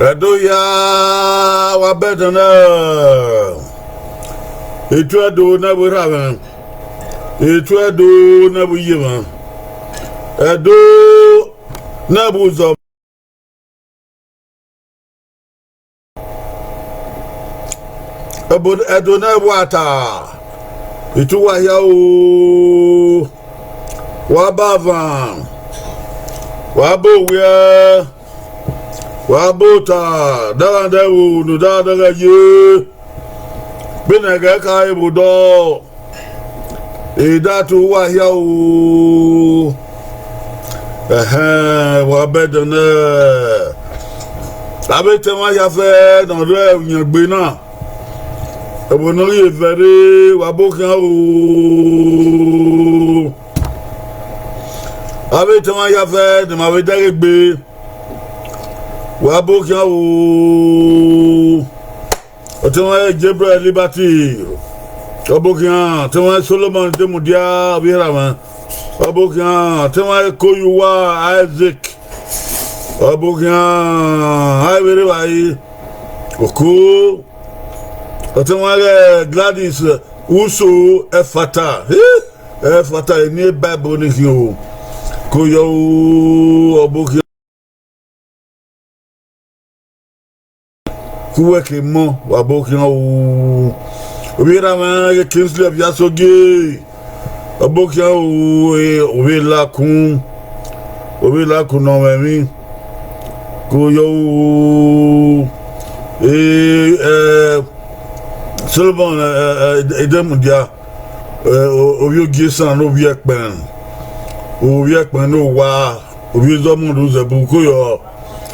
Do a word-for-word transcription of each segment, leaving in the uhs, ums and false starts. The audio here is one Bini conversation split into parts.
Ẹdo ya, wa bẹdẹ nẹ. Etu Ẹdo ne ẹvbo erha mwẹ, etu Ẹdo ne ẹvbo iye mwẹ, Ẹdo ne ẹvbo uzọ. Ẹbo Ẹdo ne ẹvbo ata, etu uwa hia o, wa ba avan, wa ba owiẹ, wa ba ota, dagha ne ẹvbo ne dagha dagha ye, vbene ẹghẹ ka re vbe odọ. Edato uwa hia o. Ẹhẹn, wa bẹdẹ nẹ. Avbe etẹn mwa hia fẹ ne ọ rre uyangbe na, ẹvbo ne ọ ghi vẹ rre, wa bo khian o. Avbe etẹn mwa hia fẹ ne ma vbe dẹghe egbe, wa bo khian o. Ọtẹn mwẹ Gabriel Liberty, ọ bo khian. Ọtẹn mwẹ Solomon Demudia, vbe erha mwẹ, ọ bo khian. Ọtẹn mwẹ Koyuwa Isaac, ọ bo khian. A i vbe rre evbare, Oko. Ọtẹn mwẹ Gladys Uso Ẹfata, Ẹfata eni Bible ni khian o. Koyọ o, ọ bo khian. Ku wẹ ke mọ, wa bọ khian o. Ovbi erha mwẹ Kingsley Abiasogie, wa bọ khian o, e, ovbi lakun, ovbi lakun ne ọ mwẹ emwi. Ku yọ o, e, e, Solomon, e, e, e, Edemudia, e, o-, ovbi Ogiesan ne ovbi ẹkpẹn, ovbi ẹkpẹn ne owa, ovbi Zọmọdun zẹbu ko yọ,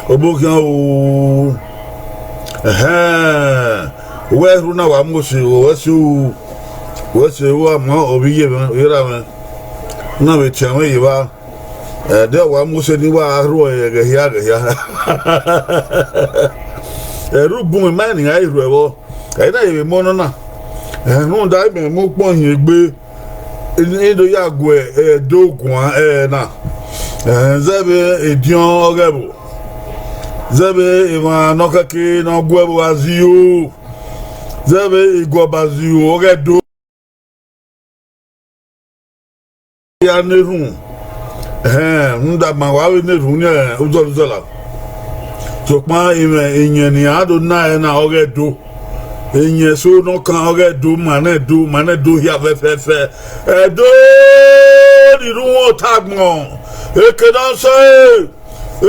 obokhian o. Ẹhẹn, wẹ erhu na wa mu ose, wẹ si u, wẹ si u, a ma ovbi ye mwẹ, erha mwẹ, na vbe tian mwẹ ye evba. Ẹdẹ wa mu ose ni wa rhuẹ ẹghẹ hia, ẹghẹ hia. Ẹre u bun ima ni a i rhuẹ vbọ, ẹ i na ye vbe mọ nọ na. Rhunmwuda imẹ mu ukpọn hin egbe, I do ya gu Ẹdo guan ẹre na, zẹvbe ediọn ọghe ẹvbo, zẹvbe emwa ne ọ khẹke ne ọ gu ẹvbo gha zio, zẹvbe iguọba zio ọghe Ẹdo. Ya na erhunmwu, ẹhẹn, rhunmwuda ma wa vbe na erhunmwu ni uzọla uzọla. Sokpan imẹ iyẹn ne iran do na ẹre na ọghe Ẹdo. Iyẹn eso ne ọ kan ọghe Ẹdo, ma nẹ Ẹdo, ma nẹ Ẹdo hia fẹfẹfẹ. Ẹdo ni rhunmwuda agbọn, eke ne ọ sẹ,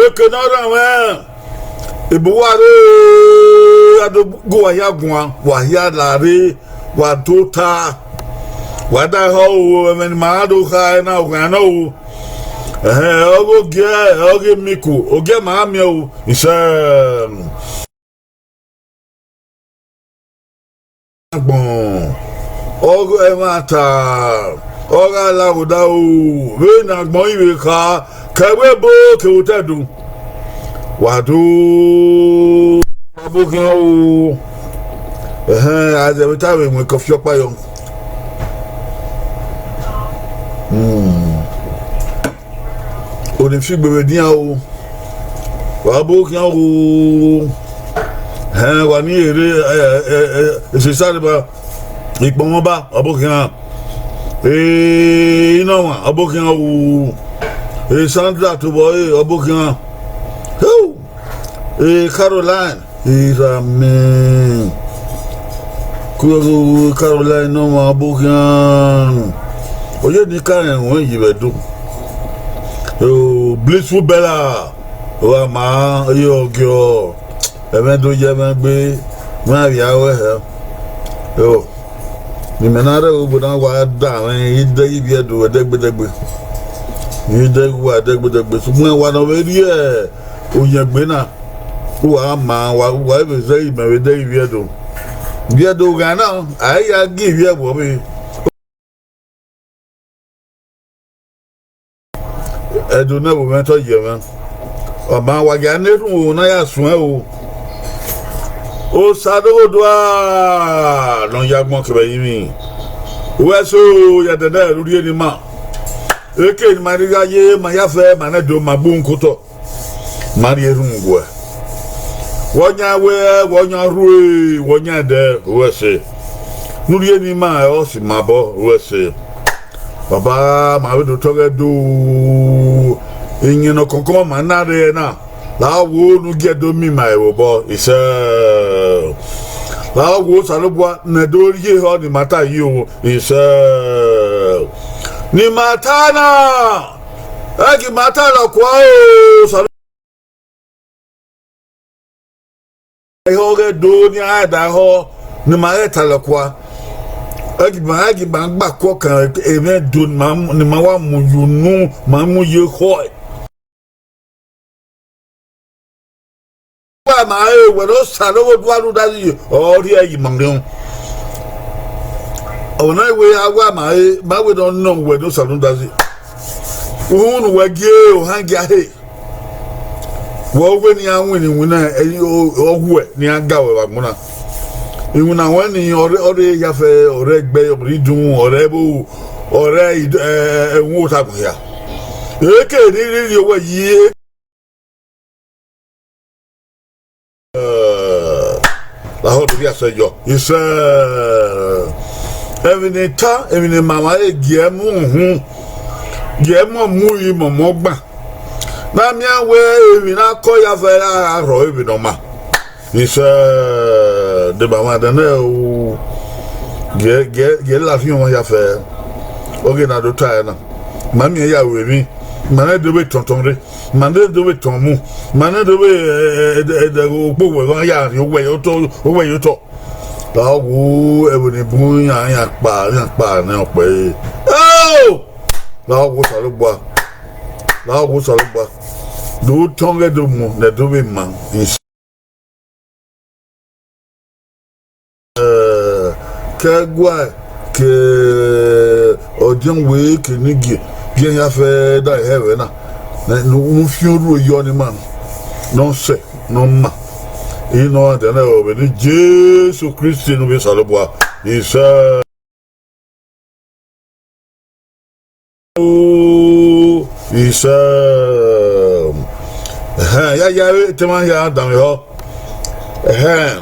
eke ne ọ rhan mwẹ. Ebe uwa rre, a do gu uwa hia guan, wa hia la rre, wa tota, wa da họ o, ẹmwẹ ne ima ra do kha ẹre na, okhian nọ o. Ẹhẹn, ọghe ogiẹ, ọghe miku, ogiẹ ma miẹn o, isẹ. Agbọn, ọghe ẹmwata, ọ gha la vbe odaro, vbene agbọn i vbe kha, ke ẹvbo ebo kevbe otọ Ẹdo. Wa do, wa bọ khian o. Ẹhẹn, a zẹ vbe ta vbe mu ekọfi ọkpa yọ. Hmm. Oni fi gbe vbe dian o. Wa bọ khian o. Ẹhẹn, wa ni ere, ẹ, ẹ, ẹ, esesa rre ba. Ikpọnmwẹ ba, wa bọ khian. Ee, Inọmwa, wa bọ khian o. Ee, Sandra tobọ, ee, wa bọ khian. Heu! Ee, Caroline, erha mwẹ. Ku Caroline Inọmwa, wa bọ khian. Ọ ye ne I ka rẹn ruẹn yi vbe Ẹdo. Yoo, Blissful Bella, wa ma, ye ọgiọ. Ẹmwẹ do ye ẹmwẹ gbe, mwẹ a vbe aro ẹhẹ. Yo, ne imẹ na rre ẹvbo na, wa da mwẹ, I dẹghe ivbi Ẹdo ẹdẹgbedẹgbe. I dẹghe uwa ẹdẹgbedẹgbe. Sokpan wa ne ọ vbe rhie uyẹngbe na, uwa ma, wa, wa vbe zẹ imẹ vbe dẹghe ivbi Ẹdo. Ivbi Ẹdo gha na, a i ya gie ivbi ẹvbo ọvbehe. Ẹdo ne ẹvbo mwẹ tọ ye mwẹ. Ọ ma wa gia na erhunmwu o, na ya suẹn o. Osa doghodua ne ọ ya agbọn kevbe ẹrinmwi. Wẹ so ya dẹdẹ rhie ne ima. Eke ne ima rhirhi gha ye, ma ya fẹ, ma nẹ do, ma gbe uhunmwu ke otọ. Ma rhie erhunmwu guẹ. Wẹ ọyan wẹ, wẹ ọyan rhue, wẹ ọyan ẹdẹ, wẹ se. Ne u rhie ne ima, ọ si ma obọ, wẹ se. Baba, ma vbe do tọghe do. Iyẹn ne ọ kọnkọn ma na rre na. La wo ne u gie Ẹdo miẹn ima ẹvbo obọ, isẹ. La wo Osanobua ne Ẹdo rhie ehọ ne ima ta yi o, isẹ. Ne ima ta na. Ẹ ghi ma ta lọ kua o, Osanobua. Ehọ ghẹ do ne a da họ ne ima ghẹ ta lọ kua. Ẹ ghi ma, ẹ ghi ma gba kuọ kan emwi Ẹdo ne ima, ne ima wa mu ye unu, ma mu ye ehọ. Wa ma re wẹ ne Osanobua rhunmwuda zẹ, ọ rhie yi ma rhiọn. Ọna wẹ a wa ma re, ma wẹ ne ọ nọ wẹ ne Osanobua zẹ. Uhunmwu ne uwẹ gie ohan gia he. Wẹ wẹ ne iran winna iwinna, ẹ, ọ, ọ wẹ ne iran ga wẹ vbe agbọn na. Iwinna wẹ ni ọrẹ, ọrẹ ya fẹ, ọrẹ ẹgbẹ, ọrẹ idunmwu, ọrẹ ẹvbo, ọrẹ id-, ẹ, ẹwun otagbọn hia. Eke rhirhi rhie owẹ yi. Lahọ do via sẹ yọ. Isẹ. Emwi ne I ta, emwi ne ma ma re gie mu uhunmwu, gie mu mu yi mọmọ gban. Na miẹn wẹ emwi na kọ ya fẹ ra rhọ emwi ne ọ ma. Isẹ, deba mwa dẹ nẹ o, gie, gie, gie la fi ọmwa hia fẹ. Ọghe na do ta ẹre na, ma miẹn ya ru emwi, ma nẹ do vbe tọn tọn rre, ma nẹ do vbe tọn mu, ma nẹ do vbe, ẹ, ẹ, ẹ, ẹ, okpogho ẹghẹ ya rhie owẹ ye otọ, owẹ ye otọ. La wu ẹvbo ni bun iran, iran kpa, iran kpa nẹ ọkpẹ re. Eo! La wu Osanobua, la wu Osanobua. Do tọn ghẹ do mu, nẹ do vbe ma. Ẹ, ke ẹguae, ke ọdiọn wẹ, ke enogie, gie iran fẹ da hẹ vbe na, ne, ne u fian orhu yọ ne ima, ne ọ sẹ, ne ọ ma. I nọ, a dẹ nẹ, vbe ne Jesu Kristi ne ovbi Osanobua, isẹ. O, isẹ. Ẹhẹn, ya, ya, te ma ya danmwehọ. Ẹhẹn.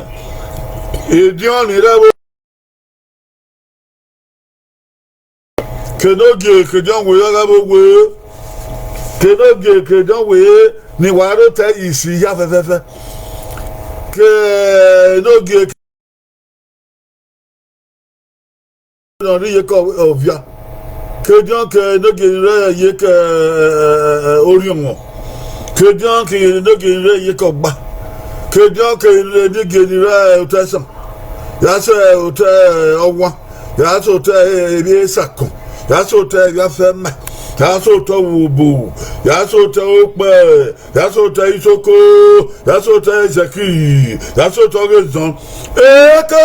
Ediọn ni rre vbe, ke enogie, ke ediọn wẹ gha vbe owe, ke enogie, ke ediọn wẹ ni wa rre otọ isi hia fẹfẹfẹ. Ke enogie, nọ rre iyeke ovia, ke ediọn ke enogie ni rre iyeke, ẹ, ẹ, ẹ, ẹ, orhiọnmwọ, ke ediọn ke enogie ni rre iyeke ọgba, ke ediọn ke enogie ni rre otọ ẹsan, ya sẹ otọ, ẹ, ọwan, ya sẹ otọ, ẹ, emwi esakọn, ya sẹ otọ emwi afẹma, ya sẹ otọ owobo, ya sẹ otọ okpẹ, ya sẹ otọ isoko, ya sẹ otọ izẹki, ya sẹ otọ ọghezọn. Eke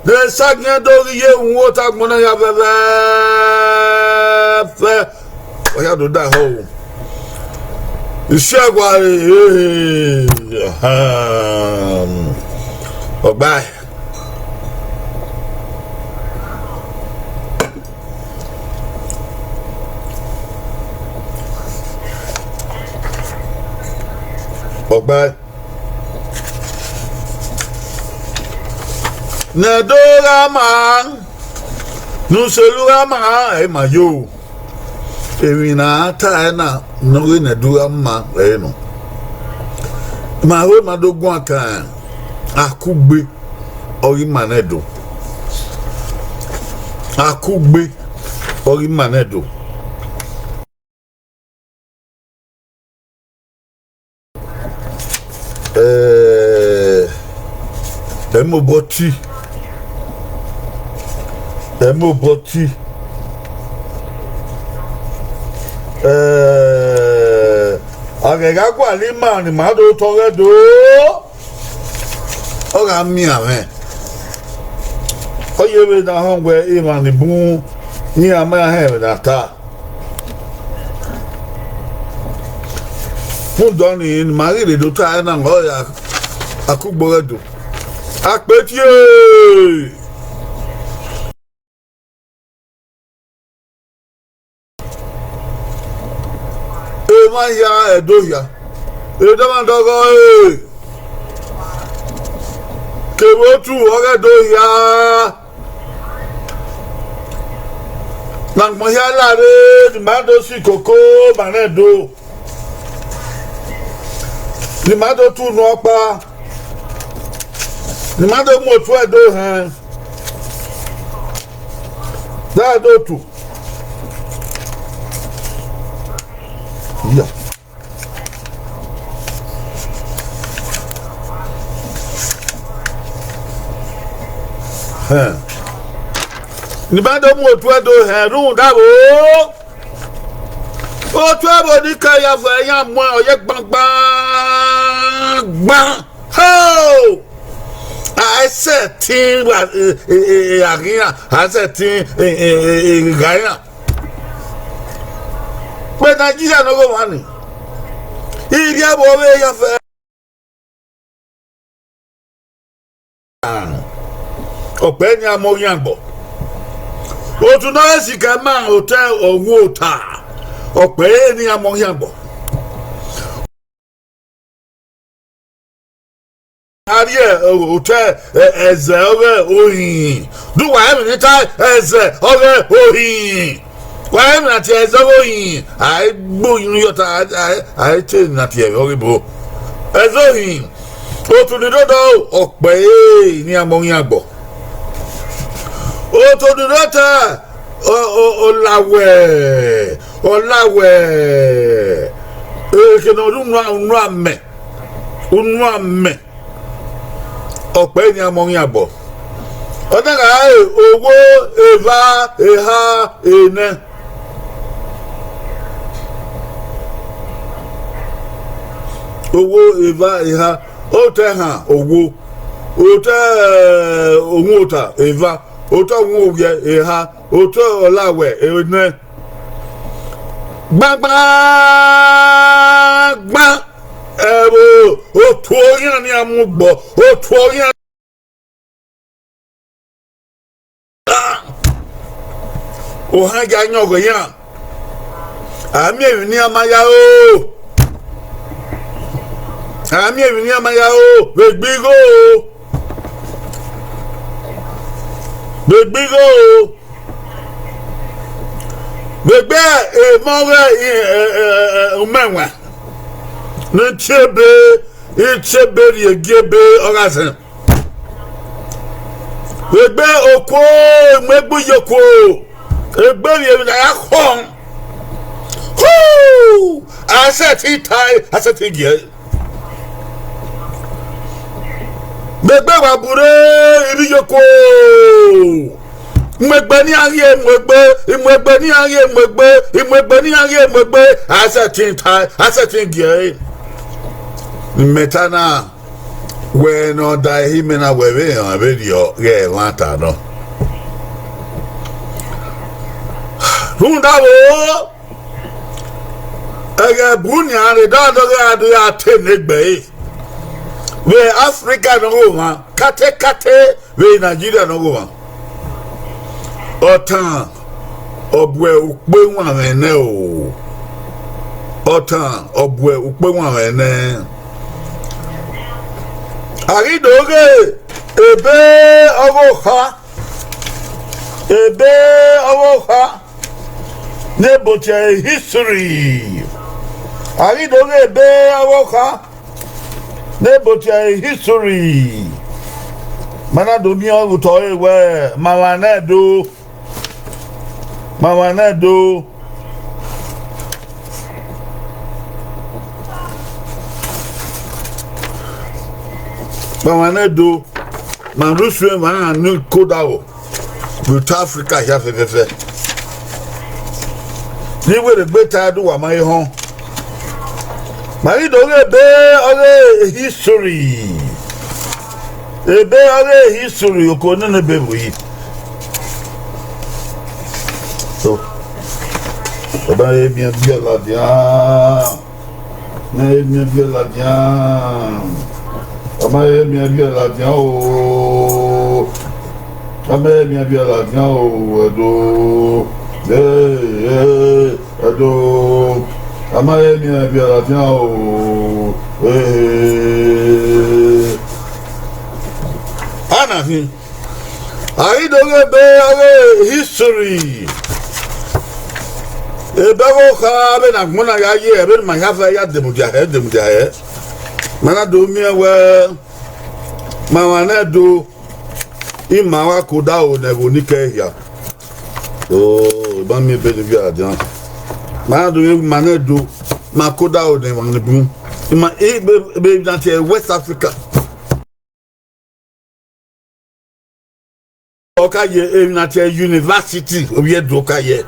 ne Sagiẹn do ghi ye uhunmwu ota agbọn na ya vẹvẹfẹ, ọ ya do da hẹ o. Isiagua re, ahan, ọgbae. Ọgbae. Ne Ẹdo gha ma, ne Uselu gha ma, ẹ i ma yo. Emwi ne a ta ẹre na, ne ọ ghi ne Ẹdo gha ma ẹre nọ. Ma ho ma do guan kan, akugbe ọ ghi ma nẹ Ẹdo. Akugbe ọ ghi ma nẹ Ẹdo. Ẹ, ẹ mobọ ti, ẹ mobọ ti. Ẹ, a ghẹ gha gualọ ima ne ima do tọ ghẹ do, ọ gha miẹn mwẹ. Ọ ye vbe na họn wẹ emwa ni bun iran ma họn ẹmwẹ na ta. Rhunmwuda ọnii, ne ima ghi rre do ta ẹre na, ọ ya akugbo ghẹ do. Akpẹtie! Emwa hia Ẹdo hia, edọmwadẹ ọghọe, kevbe otu ọghe Ẹdo hia. Ne agbọn hia la rre, ne ima do si koko ma nẹ Ẹdo, ne ima do tu unu ọkpa, ne ima do mu otu Ẹdo hẹn, da do tu. Ya. Hẹn. Ne ima do mu otu Ẹdo hẹn rhunmwuda vbo? Otu ẹvbo ni ka ya vẹ iran mu ọ ye gbangban gban. Ho! A i sẹtin wa, e, e, e, e, a ghi iran, a i sẹtin, e, e, e, e, gha iran. Vbe Nigeria ne ọghomwa ni, ivbi ẹvbo vbe ya fẹ. Ọkpẹ ni a mọ yan gbọ. Otu ne ọ sikẹ ma otọ ọghuota, ọkpẹ ni a mọ yan gbọ. A rhie otọ, ẹ, ẹzẹ ọghe ohinhin. Do wa rẹn emwi ne I ta, ẹzẹ ọghe ohinhin. Wa rẹn emwi ne a tie ẹzẹ ọghe ohinhin. A i gbe oyin unu yọ ta, a, a, a i te emwi ne a tie ẹre ọghe ebo. Ẹzẹ ohinhin. Otu ni rhodọ, ọkpẹ ne iran mọ iran gbọ. Otu ni rhodọ, ọ, ọ, ọ la wẹ, ọ la wẹ, ekene unu, unu amẹ, unu amẹ, ọkpẹ ne iran mọ iran gbọ. Ọ na gha re owo, eva, eha, enẹ. Owo, eva, eha, otọ ehan, owo, otọ, eh, ohuota, eva, otọ ohuowiẹ, eha, otọ ọlawẹ, enẹ. Gbangban, gban, ẹvbo, otu ọghian ne iran mu gbọ, otu ọghian. Ohan ya yọn ọghọ iran. A miẹn emwi ne iran ma ya ro. A miẹn emwi ne iran ma ya ro. Vbe gbe igho. Vbe gbe igho. Vbe gbe emọ ọghe i-, ẹ, ẹ, ẹ, umẹwaẹn. Ne I tie ebe, I tie ebe rhie gie ebe ọghe azẹn. Vbe egbe okuo, mu egbe iye okuo, egbe vbe emwi ne a ya khọn. Hu! A sẹtin tae, a sẹtin giẹe. Vbe egbe wa burre, ivbi iye okuo. Mu egbe ne iran ghi mu egbe, I mu egbe ne iran ghi mu egbe, I mu egbe ne iran ghi mu egbe, a sẹtin tae, a sẹtin giẹe. Imẹ ta na. Wẹ ne ọ da ehe imẹ na, wẹ vbe rẹn vberriọ ghẹ ẹmwata nọ. Rhunmwuda vbo, ẹghẹ bu nian rre, da dọghe a do ya te ne egbe ẹre. Vbe Africa ne ọ ghe omwa, kate kate vbe Nigeria ne ọ ghe omwa. Ọtan ọ buẹ ukpe wanmwẹ nẹ o. Ọtan ọ buẹ ukpe wanmwẹ nẹ. A ghi do ghe ebe ọghe okha, ebe ọghe okha ne botiẹ history. A ghi do ghe ebe ọghe okha ne botiẹ history. Ma na do miẹn ọghe otọ ẹre wẹẹ, ma mwa nẹ do. Ma mwa nẹ do. Ma mwa nẹ do. Ma rhie usun emwa na ni koda vbọ. Vbe otọ Africa hia fẹfẹfẹ. Ne I werriegbe ta do wa ma he họn. Ma ghi do ghe ebe ọghe history. Ebe ọghe history, oko nene ebe vbe yi. So, ọ ma he miẹn biẹ ladian. Ne miẹn biẹ ladian. Ọ ma he miẹn biẹ ladian o. Ọ ma he miẹn biẹ ladian o, Ẹdo. Ee, ee, Ẹdo. Ọ ma he miẹn biẹ ladian o. Ee. Ana hin. A ghi do ghe ebe ọghe history. Ebe ọghe okha vbene agbọn na ya ye, vbene ima hia fẹ ya demudia hẹ, demudia hẹ. Ma na do miẹn wẹẹ, ma mwa nẹ do, ima wa koda ro ne ẹvbo ni kẹ hia. O, ma miẹn ebe ne ivbi adian. Ma na do miẹn, ma nẹ do, ma koda ro ne emwa ni bun. Ima, ebe, ebe na tie West Africa. Ọ ka ye emwi na tie university, ovbi Ẹdo ọ ka ye.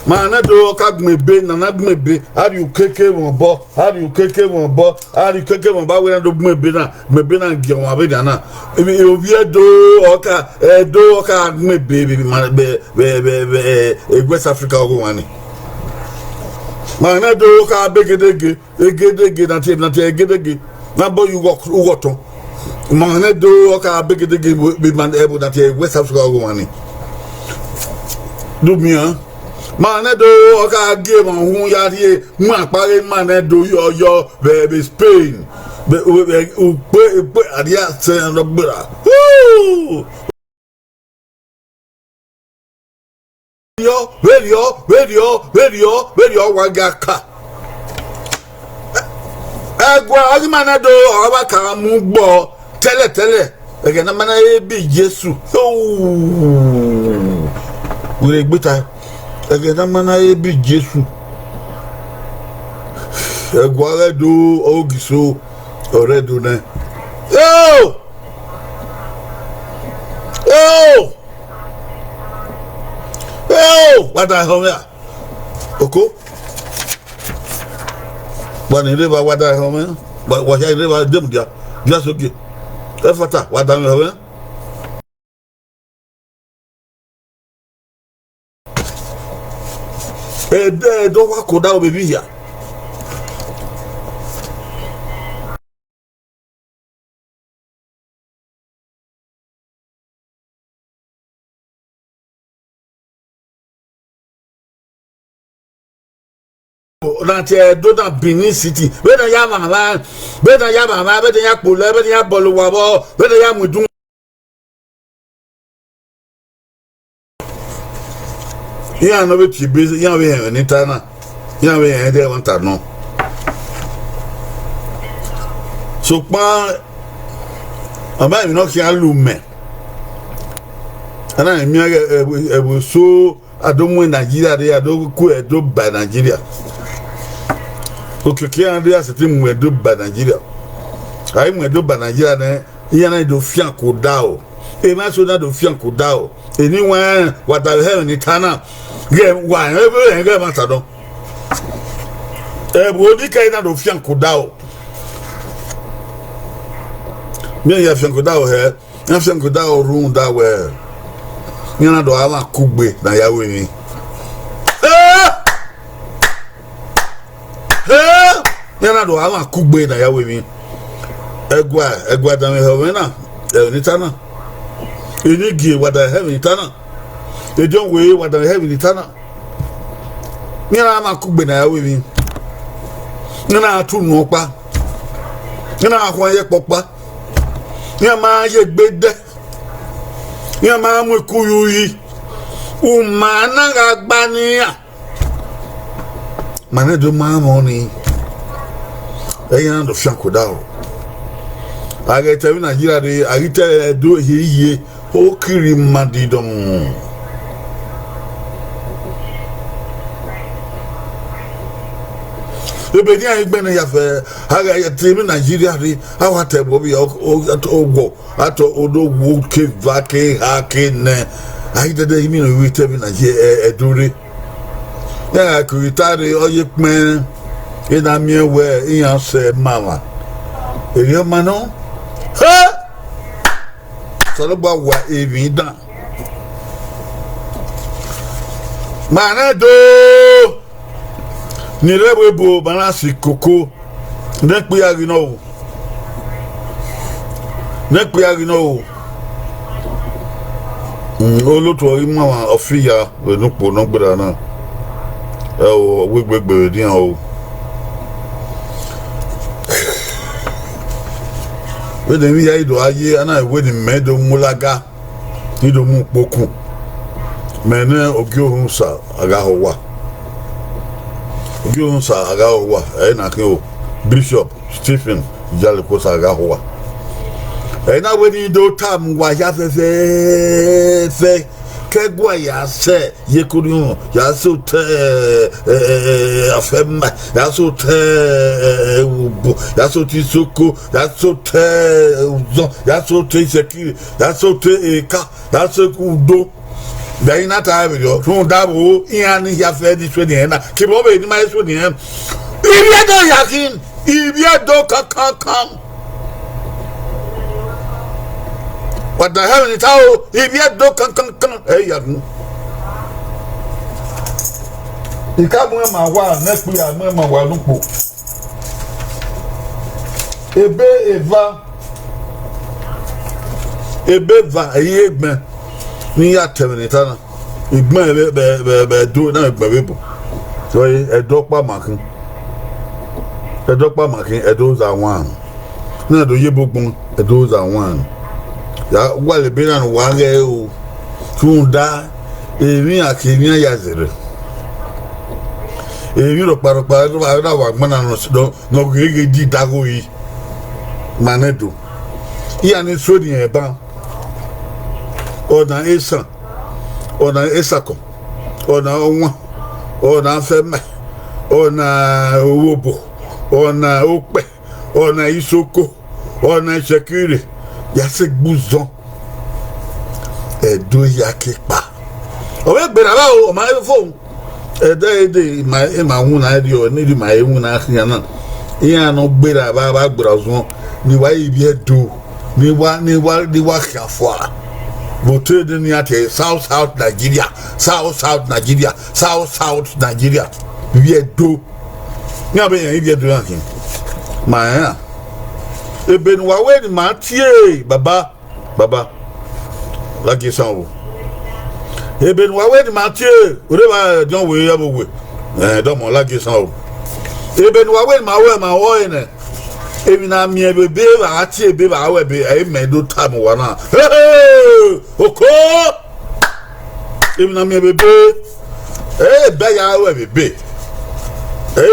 Ma nẹ do ọ ka gbẹn ebe, nana gbẹn ebe, a rhie ukeke mwẹ obọ, a rhie ukeke mwẹ obọ, a rhie ukeke mwẹ obọ, a wẹ na do gbẹn ebe na, gbẹn ebe na gie ọmwa vbe nian na. Emwi, ovbi Ẹdo ọ ka, Ẹdo ọ ka gbẹn ebe vbe, vbe, vbe, vbe, vbe, eh, West Africa ọghe wan ni. Ma nẹ do ọ ka begedege. Egedege na tie, na tie egedege. Na bọ ye ughọ, ughọ tọn. Ma nẹ do ọ ka begedege vbe, vbe ma, ẹvbo na tie West Africa ọghe wan ni. Do miẹn. Ma nẹ do ọ ka gie emwa uhunmwu ya rhie mu akpa ghe ma nẹ do yọ, yọ vbe, vbe Spain. Vbe, vbe, vbe, ukpe, ukpe, a rhie asẹ nọ gbera. Woo! Vberriọ, vberriọ, vberriọ, vberriọ, vberriọ, wa gha ka. Ẹguae ọghe ima na do, ọ wa ka mu gbọ tẹlẹtẹlẹ. Ẹghẹ ne a ma na he bi Jesu. Wẹ rre gbe tae. Ẹghẹ ne a ma na he bi Jesu. Ẹguae ghẹ do, Ogiso, ọ rre do nẹ. Eo! Eo! Eo! Wa da ehọ mwẹ ra? Oko. Wa ni rre evba, wa da ehọ mwẹ. Wa, wa hia rre evba, de mudia. Dia sogie. Ẹfata, wa da mwẹ ehọ mwẹ. Ẹdẹ, ẹdẹ wa ko da obọ vbe hia. Na tie Ẹdo na Benin City. Vbene ya mwamwa, vbene ya mwamwa, vbene ya kpolẹ, vbene ya bọlọ owa vbọ, vbene ya mu idun. Iran ne ọ vbe tie ebe, iran vbe họn ẹmwẹ ne I ta na, iran vbe họn ẹmwẹ ẹdẹ ẹmwata nọ. Sokpan, ọ ma emwi ne ọ khian lu mẹ. A na miẹn ẹvbo, ẹvbo eso, a do mu Nigeria rre, a do ku Ẹdo ba Nigeria. Okiekie iran rre, a sẹtin mu Ẹdo ba Nigeria. A i mu Ẹdo ba Nigeria nẹ, iran na do fian ke odaro. Emwa eso na do fian ke odaro. Eni wẹẹ, wa da vbe hẹ ẹmwẹ ne I ta na, ghẹ wa rẹn vbe rẹn ghẹ ẹmwata nọ. Ẹvbo odikẹe na do fian ke odaro. Miẹn ya fian ke odaro hẹ, iran fian ke odaro rhunmwuda wẹẹ, iran na do a mwa kugbe ne a ya ru emwi. Eh! He! Iran na do a mwa kugbe ne a ya ru emwi. Ẹguae, ẹguae danmwehọ mwẹ na, ẹmwẹ ne I ta na. Enigie, wa da hẹ ẹmwẹ ne I ta na. Ediọn wẹ, wa da hẹ ẹmwẹ ne I ta na. Iran na mwa kugbe ne a ya ru emwi. Iran na tu unu ọkpa. Iran na khuan ye ẹkpọ ọkpa. Iran ma ye egbe dẹ. Iran ma mu ikuyuyi. Uma na gha gba ne iran. Ma nẹ do ma mwẹ ọnii, ẹ i ya na do fian ke odaro. A ghẹ te ẹvbo Nigeria rre, a ghi te Ẹdo hie hie, okiri ma didọn. Ebe ne iran i gbẹnnẹ ya fẹ, a gha te ẹvbo Nigeria rre, a wa ta ẹvbo vbe ọ, ọ, ọ, wọ, a ta odọ wo ke eva ke eha ke nẹ, a i dẹdẹ imina vbe te ẹvbo Nigeria, ẹ, Ẹdo rre. Iran gha kughi ta rre, ọ ye kpẹn, ena miẹn wẹ iran sẹ ma mwa. Erriọ ma nọ, he! Osanobua wa emwi dan. Ma rẹn do, ni rre ẹvbo ebo, ma na si koko, ne ẹkpia ghi nọ o. Ne ẹkpia ghi nọ o. Mm, olotu ọghe ima mwa ọ fi ya vbe ne ukpo ne ọ gberra na. Ẹ o, ọ wegbe gbe vbe dian o. Vbene emwi hia i do gha ye, a na wẹ ne imẹ do mu olaga, ne I do mu ukpo ku. Mẹ nẹ Ogie Orhunmwusa a gha họ owa. Ogie Orhunmwusa a gha họ owa, ẹ i na khin o, Bishop Stephen Iyalekosa a gha họ owa. Ẹ i na wẹ ne I do tama uwa hia fẹfẹfẹ, ke ẹguae ya sẹ ye koriọn, ya sẹ otọ, ẹ, ẹ, ẹ, afẹma, ya sẹ otọ, ẹ, ẹ, ubo, ya sẹ otọ isoko, ya sẹ otọ, ẹ, uzọn, ya sẹ otọ isẹkiri, ya sẹ otọ eka, ya sẹ otọ udo. Vbe I na ta vberriọ, rhunmwuda vbo, iran ni hia fẹ ni suẹn ni ẹn na, kevbe ọ vbe ni ma he suẹn ni ẹn. Ivbi Ẹdo ya khin, ivbi Ẹdo kankankan. Wa da hẹ ẹmwẹ ne I ta o, ivbi Ẹdo kankankan, ẹ i ya gun. I ka mu ẹn ma owa, ne ẹkpia mu ẹn ma owa ne ukpo. Ebe eva, ebe eva, ẹ i re egbẹn ne I ya ta ẹmwẹ ne I ta na. Egbẹn vbe, vbe, vbe, vbe Ẹdo na, egbẹn vbe ebo. So, Ẹdo ọkpa ma khin. Ẹdo ọkpa ma khin, Ẹdo za wan. Ne Ẹdo ye ebo gbọn, Ẹdo za wan. Ya wa lele ebe na ne uwa ghẹ o. Rhunmwuda, emwi iran ke emwi iran ya zẹrẹ. Emwi rhọkpa rhọkpa na wa gbọna nọ, nọ, nọ gheghe di dagho yi. Ma nẹ do. Iran ni so ni ẹban. Ọna esan, ọna esakọ, ọna ọwan, ọna afẹmẹ, ọna owobo, ọna okpẹ, ọna isoko, ọna isẹkire, ya sẹ egbe uzọn. Ẹdo ya ke kpa. Ọ vbe gberra vba o, ọ ma he fo. Ẹdẹ ede ma, ma winna rriọ, ne ma he winna khian na. Iran ne ọ gberra vba, vba gberra uzọn, ni wa ivbi Ẹdo, ni wa, ni wa, ni wa khian fua. Vbe otọ de ne iran tie South South Nigeria, South South Nigeria, South South Nigeria. Ivbi Ẹdo. Iran vbe yan ivbi Ẹdo iran khin. Ma rẹn iran. Ebe ne uwa wẹ ne ima tie, baba, baba, ladian esan o. Ebe ne uwa wẹ ne ima tie, orre vba diọn wẹ ya vbe owe. Ẹ, dọmọ, ladian esan o. Ebe ne uwa wẹ ne ima wẹ ma wọ ẹre nẹ. Emwi na miẹn vbe ebe vbe a tie ebe vbe a wẹ ebe, ẹ i mẹ do tama uwa na. Oko! Emwi na miẹn vbe ebe, ebe ya wẹ vbe ebe.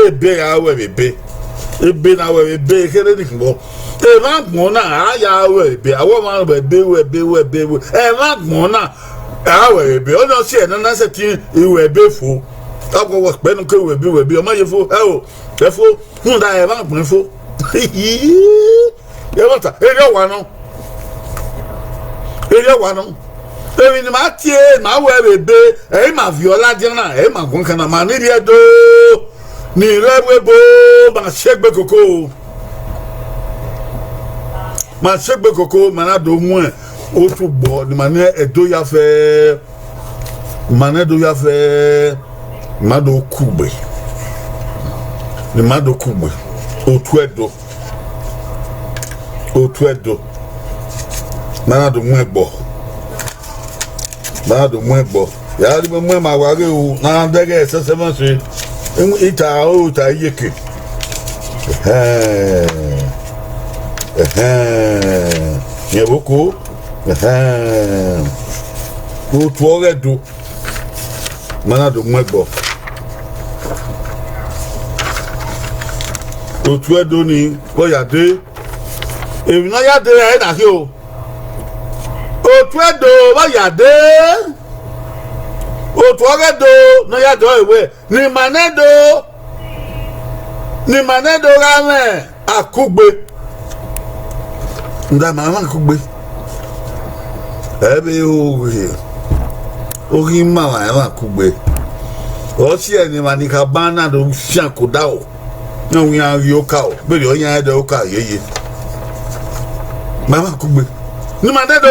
Ebe ya wẹ vbe ebe. Ebe na wẹ vbe ebe, kherhe ni khin vbọ. Emwa agbọn na, a ya wẹ vbe ebe. Awọ ọmwa wẹ ebe, wẹ ebe, wẹ ebe, wẹ. Emwa agbọn na, a wẹ vbe ebe. Ọ nọ si ẹre ne a na sẹtin wẹ ebe fo. Agbọn wẹ kpẹ ne u ke wẹ ebe, wẹ ebe. Ọ ma ye fo, ẹ o, ẹ fo, rhunmwuda emwa agbọn fo. Ẹmwata, erriọ wa nọ. Erriọ wa nọ. Emwi ne ima tie, ma wẹ vbe ebe, ẹ i ma viọ ladian na, ẹ i ma guan kan na, ma ni rhie do. Ni rre ẹvbo ebo, ma si egbe koko. Ma si egbe koko, ma na do muẹn otu gbọ, ne ima ne Ẹdo ya fẹ. Ma nẹ do ya fẹ, ma do kugbe, ne ma do kugbe, otu Ẹdo, otu Ẹdo, ma na do mu ẹgbọ, ma na do mu ẹgbọ. Ya rhie mu ẹma wa ghe ru, na dẹghe ẹsẹsẹmwẹse, ita aro, ita iyeke. Ẹhẹn, ẹhẹn, yẹn vbe oko, ẹhẹn, otu ọghe Ẹdo. Ma na do mu ẹgbọ. Otu Ẹdo ni vbe ọ ya dee. Emwi ne ọ ya dee ẹre na khin o. Otu Ẹdo vbe ọ ya dee. Otu ọghe Ẹdo ne ọ ya dee ọre wẹẹ, ne ima nẹ do, ne ima nẹ do gha mwẹ akugbe. Nda ma mwẹ akugbe. Ẹ vbe oghe, oghe ima ma mwẹ akugbe. Ọ si ẹre ne emwa ni khaba na do fian ke odaro, na wian ghi oka o, vberriọ iran dẹ oka yeye. Ma mwẹ akugbe. Ne ima nẹ do,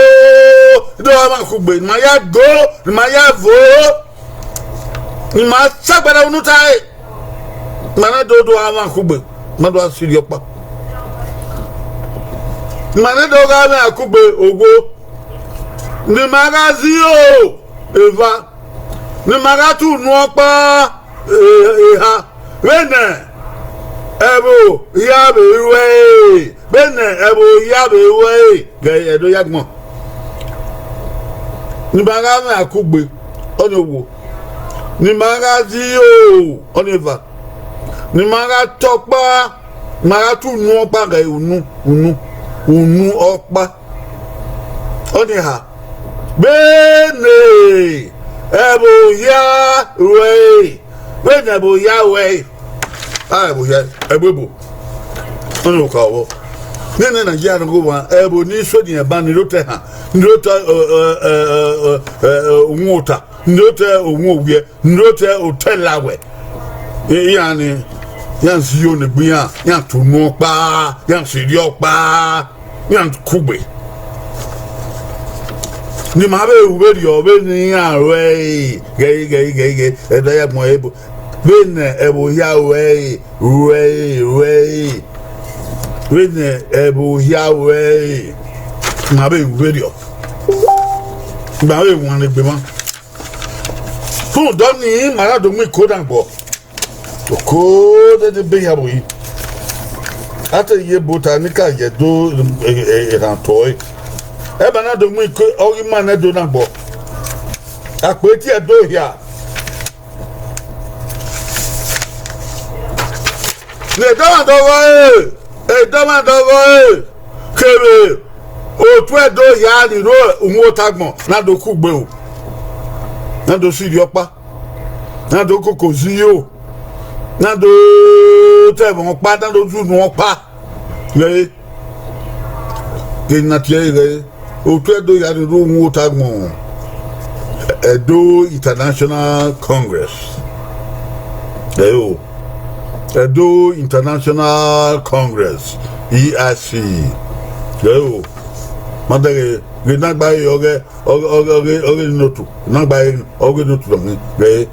do gha mwẹ akugbe, ne ima ya go, ne ima ya vo, ne ima sagbada unu tae. Ma na do do gha mwẹ akugbe, ma do gha sirri ọkpa. Ma na do gha mwẹ akugbe, owo. Ne ima gha ziro eva, ne ima gha tu unu ọkpa, eh, eha, vbene ẹvbo hia vbe ru ẹre, vbene ẹvbo hia vbe ru ẹre, ghe Ẹdo ya gbọn. Ne ima gha mwẹ akugbe, ọnii owo. Ne ima gha ziro, ọnii eva. Ne ima gha tọ ọkpa, ma gha tu unu ọkpa ghe unu, unu, unu ọkpa. Ọnii eha, vbene ẹvbo hia ru ẹre, vbene ẹvbo hia ru ẹre. A, ẹvbo hia, ẹvbo ebo. Ọnii oka ọvọ. Nene Nigeria nọ ghe owa, ẹvbo ni so ni ẹban, ni rre otọ ehan, ni rre otọ, ẹ, ẹ, ẹ, ẹ, ẹ, uhunmwu ota, ni rre otọ uhunmwu owiẹ, ni rre otọ otọ ẹlawẹ. I, iran ni, iran ziro ne egbe iran, iran tu unu ọkpa, iran sirri ọkpa, iran kugbe. Ne ima vbe ru vberriọ vbene iran ru ẹre, ghẹ, ghẹ, ghẹ, ghẹ, Ẹdo ya gbọn ebo. Vbene ẹvbo hia ru ẹre, ru ẹre, ru ẹre. Vbene ẹvbo hia ru ẹre, ima vbe ru vberriọ. Ima vbe wan ne egbe mwa. Rhunmwuda ọnii, ma na do mu iko na gbọ. Oko dede be ya vbe yi. A te ye ebo ta ne I ka ye do, e, e, erhan otọ ẹre. Ẹ ma na do mu iko, ọ ghi ma nẹ do na gbọ. Akpọ etiẹ do hia. Ne edọmwadẹ ọghọe, edọmwadẹ ọghọe, kevbe otu Ẹdo hia ni rre uhunmwu otagbọn na do kugbe o, na do sirri ọkpa, na do koko zi yo, na do ta ẹmwẹ ọkpa, na do zunu ọkpa. Ghẹ ẹre, ghẹ ne a tie ẹre ghẹ ẹre, otu Ẹdo hia ni rre uhunmwu otagbọn, Edo International Congress. Ẹo, Edo International Congress, E I C. Ẹo, ma dẹghe, ghẹ ne a gba ẹre ọghẹ, ọghẹ, ọghẹ, ọghẹ, ọghẹ ne otu, ne a gba ẹre, ọghẹ ne otu na hin, ghẹ ẹre,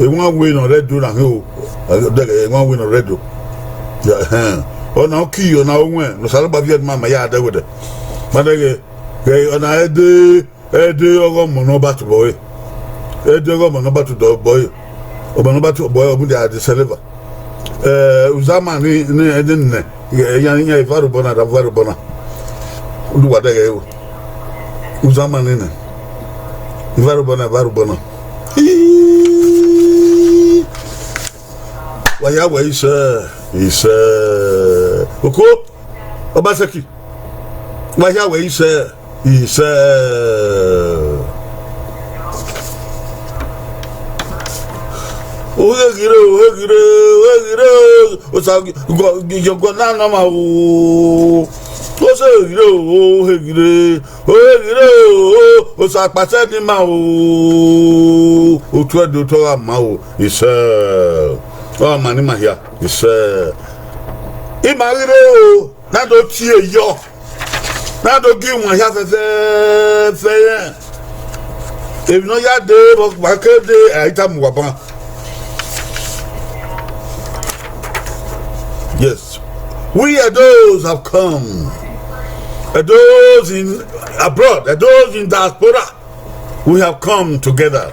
ewanwe ne ọ rre Ẹdo na hin o, dẹghe ewanwe ne ọ rre Ẹdo. Ya, ẹhẹn. Ọna ọ ki, ọna ọ wẹn, ne Osanobua viẹ ma, ma ya dẹ wẹdẹ. Ma dẹghe, ghẹ ọna ẹdẹ, ẹdẹ ọghe ọmọ ne ọ ba tobọ ẹre. Ẹdẹ ọghe ọmọ ne ọ ba tobọ ẹre. Ọmọ ne ọ ba tobọ ẹre, ọ mudia de sẹlẹ eva. Eh, Uzama ni, ni, ni nẹ, iran, iran eva rre obọ na, eva rre obọ na. Udu wa dẹghe o. Uzama ni nẹ. Eva rre obọ na, eva rre obọ na. Ii. Wa ya wẹ isẹ, isẹ. Oko, Obaseki. Wa ya wẹ isẹ, isẹ. Oheghire, oheghire, oheghire, Osa gọ, gọ, gọ na nọ ma o. Oheghire, oheghire, oheghire, Osa kpasẹ ni ma o. Otu Ẹdo otọ gha ma o, isẹ. Ọ ma ni ma hia, isẹ. Ima ghi rre o, na do tie yọ. Na do gie iwan hia fẹfẹfẹ rẹn. Emwi ne ọ ya dee vbe ọkpa ke dee, a i tama uwa ban. Yes. We Edos have come. Edos in abroad, Edos in diaspora. We have come together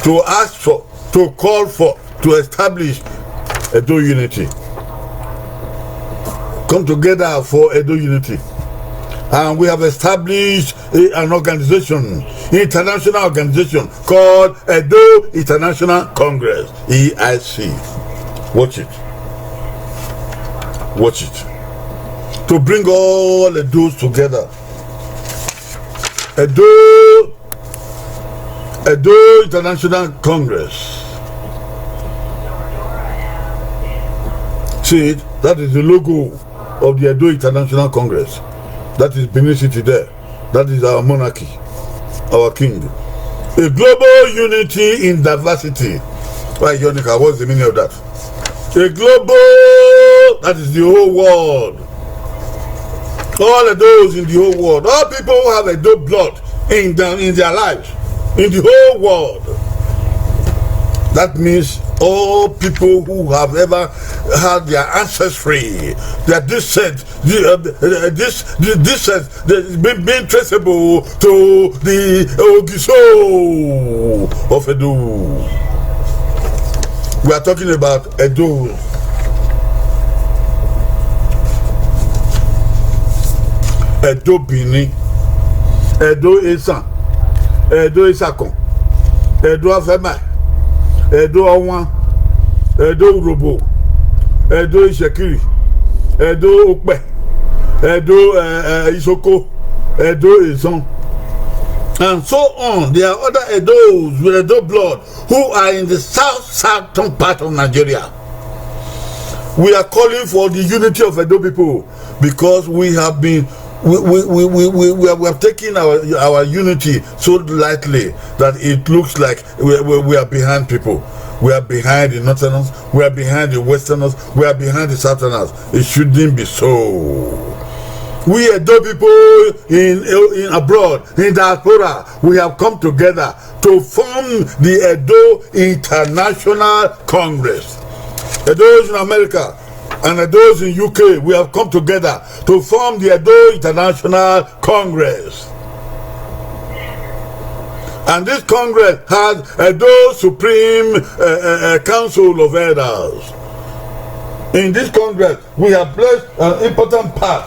to ask for, to call for, to establish Edo unity. Come together for Edo unity. And we have established a, an organization, international organization called Edo International Congress, E I C. Watch it. Watch it. To bring all Edos together. Edo, Edo International Congress. See it? That is the logo of the Edo International Congress. That is Benin City there. That is our monarchy, our king. A global unity in diversity. Why, Yonika, what's the meaning of that? A global, that is the whole world. All of those in the whole world, all people who have Edo blood in them, in their lives, in the whole world. That means all people who have ever had their ancestry, their descent, the, uh, uh, this, the, this, uh, the, being, being traceable to the Ogiso of Edo. We are talking about Edo. Edo Benin, Edo Esan, Edo Esakon, Edo Afẹma, Edo Ọwan, Edo Urhobo, Edo Isekiri, Edo Okpẹ, Edo, uh, uh, Isoko, Edo Ezon, and so on. There are other Edos with Edo blood who are in the south southern part of Nigeria. We are calling for the unity of Edo people because we have been, we, we, we, we, we, we, have, we have taken our, our unity so lightly that it looks like we, we, we are behind people. We are behind the northerners, we are behind the westerners, we are behind the southerners. It shouldn't be so. We Edo people in, in abroad, in diaspora, we have come together to form the Edo International Congress. Edos in America and Edos in U K, we have come together to form the Edo International Congress. And this Congress has Edo Supreme, uh, uh, uh, Council of Elders. In this Congress, we have played an important part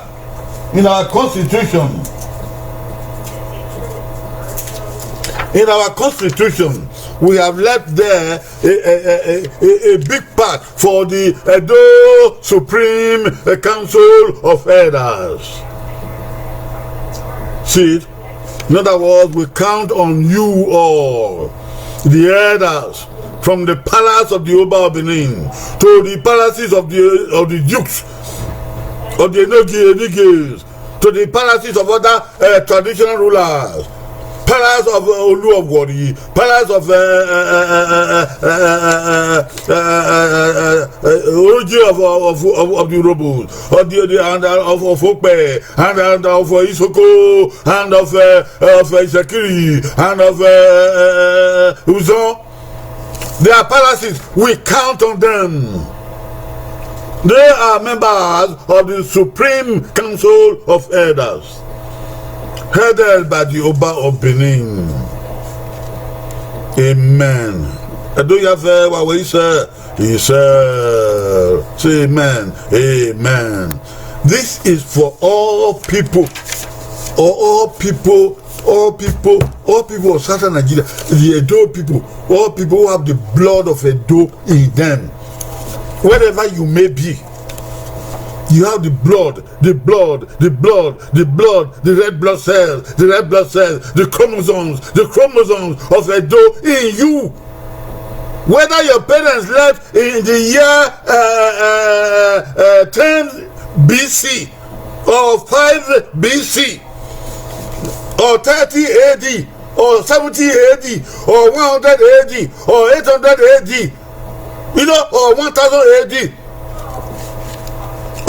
in our constitution. In our constitution, We have left there a, a, a, a, a big part for the Edo Supreme Council of Elders. See it? In other words, we count on you all, the elders, from the palace of the Oba of Benin to the palaces of the, of the dukes, of the Enogie, Enigies, to the palaces of other, uh, traditional rulers, palace of, uh, Olu of Warri, palace of, uh, uh, uh, uh, uh, uh, uh, uh, uh, uh, uh, uh, uh, Orogie of, of, of, of the Urhobos, of the, the, and, uh, of, of Okpe, and, and of, uh, Isoko, and of, uh, of, uh, Itsekiri, and of, uh, uh, uh, Uzon. Their palaces, we count on them. They are members of the Supreme Council of Elders, headed by the Oba of Benin. Amen. Edo ya fẹ wa wẹ isẹ, isẹ. Say amen. Amen. This is for all people. All, all people, all people, all people of Southern Nigeria, the Edo people, all people who have the blood of Edo in them. Wherever you may be, you have the blood, the blood, the blood, the blood, the red blood cells, the red blood cells, the chromosomes, the chromosomes of Edo in you. Whether your parents left in the year, uh, uh, uh, ten B C, or five B C, or thirty A D, or seventy A D, or one hundred A D, or eight hundred A D, you know, or one thousand A D,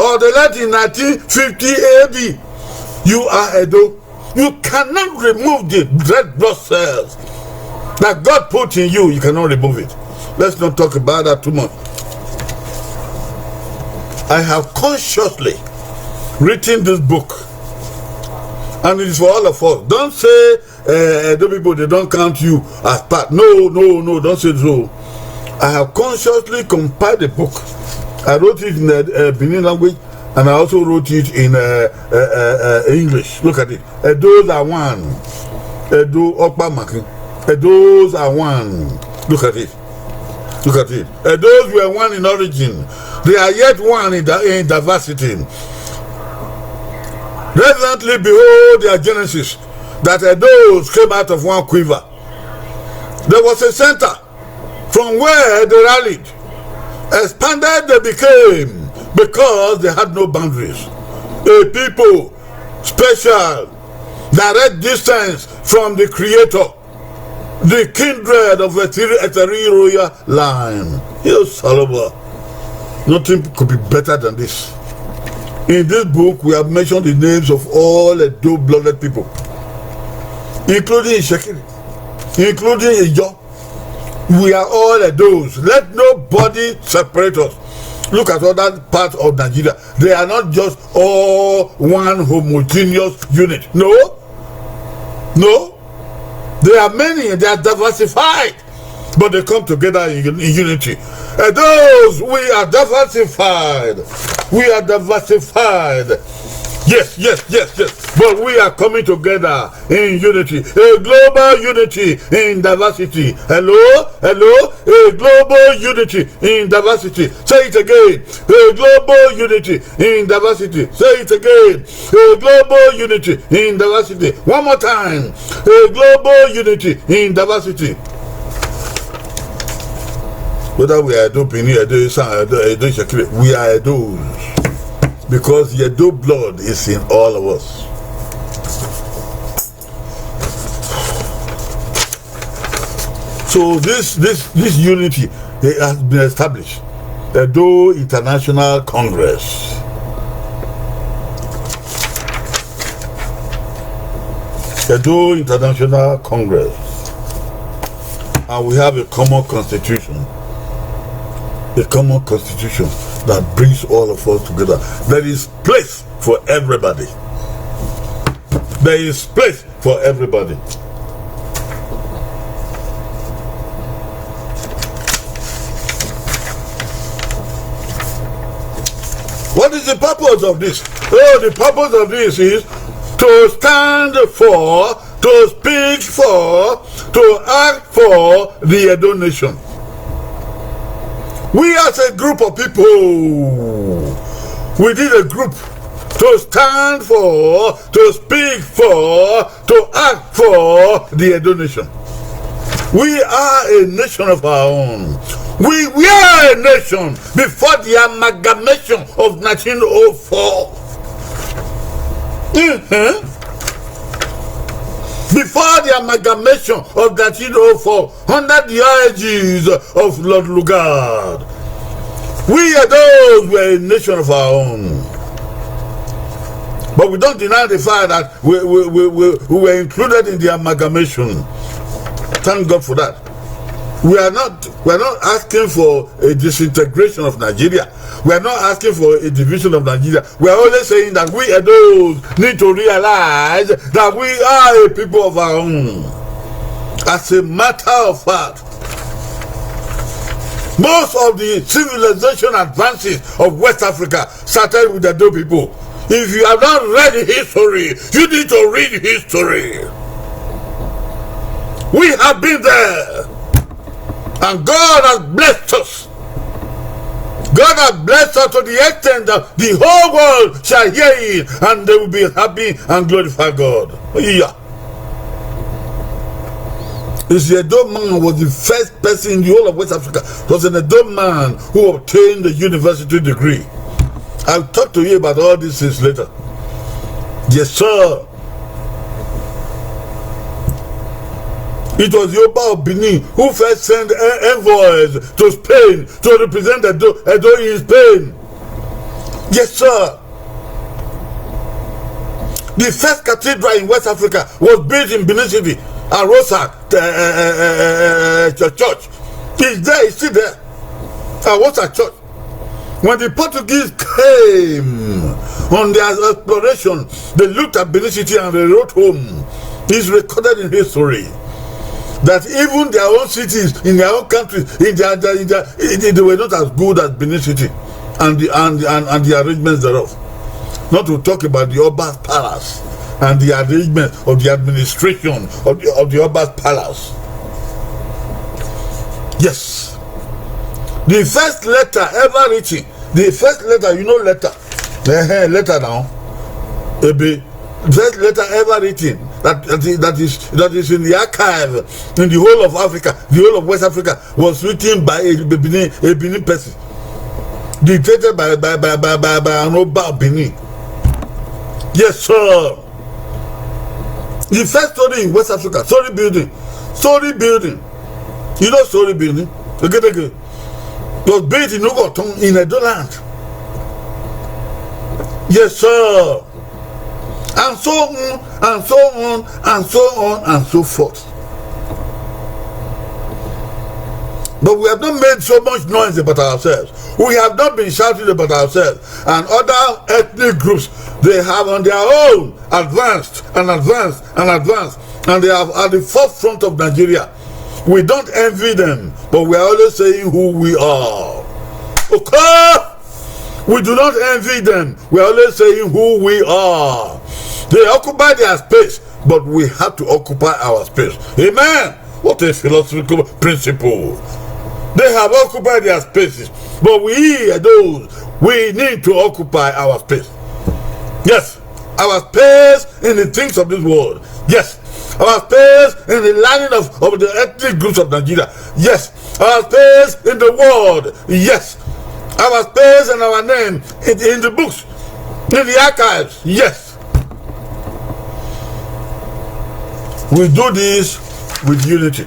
or the late in nineteen fifty A D, you are Edo. You cannot remove the red blood cells that God put in you. You cannot remove it. Let's not talk about that too much. I have consciously written this book, and it is for all of us. Don't say, uh, Edo people, they don't count you as part. No, no, no, don't say so. I have consciously compiled a book. I wrote it in, uh, uh, Benin language, and I also wrote it in, uh, uh, uh, uh, English. Look at it. Edos are one. Edo Okpa Makin. Edos are one. Look at it. Look at it. Edos were one in origin. They are yet one in, di- in diversity. Reverently behold their genesis, that Edos came out of one quiver. There was a center from where they rallied, expanded they became, because they had no boundaries. A people special, direct distance from the Creator, the kindred of a three, a three royal line. Yo, Salomo, nothing could be better than this. In this book, we have mentioned the names of all Edo blooded people, including Itsekiri, including Ijaw. We are all Edos. Let nobody separate us. Look at other parts of Nigeria. They are not just all one homogeneous unit. No. No. They are many. They are diversified. But they come together in, in unity. Edos, we are diversified. We are diversified. Yes, yes, yes, yes. But we are coming together in unity. A global unity in diversity. Hello? Hello? A global unity in diversity. Say it again. A global unity in diversity. Say it again. A global unity in diversity. One more time. A global unity in diversity. Whether we are Edo Benin, Edo Esan, Edo, Edo Itsekiri, we are Edos. Because the Edo blood is in all of us. So this, this, this unity, eh, has been established. Edo International Congress. Edo International Congress. And we have a common constitution. A common constitution that brings all of us together. There is place for everybody. There is place for everybody. What is the purpose of this? Oh, the purpose of this is to stand for, to speak for, to act for the Edo nation. We as a group of people, we need a group to stand for, to speak for, to act for the Edo nation. We are a nation of our own. We were a nation before the amalgamation of nineteen oh four. Mhm. Before the amalgamation of nineteen oh four, under the aegis of Lord Lugard, we Edos were a nation of our own. But we don't deny the fact that we, we, we, we, we were included in the amalgamation. Thank God for that. We are not, we are not asking for a disintegration of Nigeria. We are not asking for a division of Nigeria. We are only saying that we Edos need to realize that we are a people of our own. As a matter of fact, most of the civilization advances of West Africa started with the Edo people. If you have not read history, you need to read history. We have been there. And God has blessed us. God has blessed us to the extent that the whole world shall hear it, and they will be happy and glorify God. Yeah. Is the Edo man was the first person in the whole of West Africa. It was an Edo man who obtained the university degree. I'll talk to you about all these things later. Yes, sir. It was the Oba of Benin who first sent en-, envoys to Spain to represent Edo, Edo in Spain. Yes, sir. The first cathedral in West Africa was built in Benin City, Arosa, uh, uh, uh, uh, uh, Church. It's there, it's still there. Arosa Church. When the Portuguese came on their exploration, they looked at Benin City and they wrote home. It's recorded in history that even their own cities, in their own countries, in their, their, in their, they were not as good as Benin City and the, and, and, and the arrangements thereof. Not to talk about the Oba's palace and the arrangement of the administration of the, of the Oba's palace. Yes. The first letter ever written, the first letter, you know letter. Eh, eh, letter now. Ebe, first letter ever written that, that is, that is, that is in the archive in the whole of Africa, the whole of West Africa, was written by a Benin, a Benin person, dictated by, by, by, by, by, by an Oba of Benin. Yes, sir. The first story in West Africa, story building, story building. You know story building? Egedege. Was built in Ugoton in Edo land. Yes, sir. And so on, and so on, and so on, and so forth. But we have not made so much noise about ourselves. We have not been shouting about ourselves. And other ethnic groups, they have on their own advanced and advanced and advanced. And they are at the forefront of Nigeria. We don't envy them, but we are always saying who we are. Okay? We do not envy them. We are always saying who we are. They occupy their space, but we have to occupy our space. Amen. What a philosophical principle. They have occupied their spaces, but we are those, we need to occupy our space. Yes, our space in the things of this world. Yes, our space in the lining of, of the ethnic groups of Nigeria. Yes, our space in the world. Yes, our space and our name in, in the books, in the archives. Yes. We do this with unity.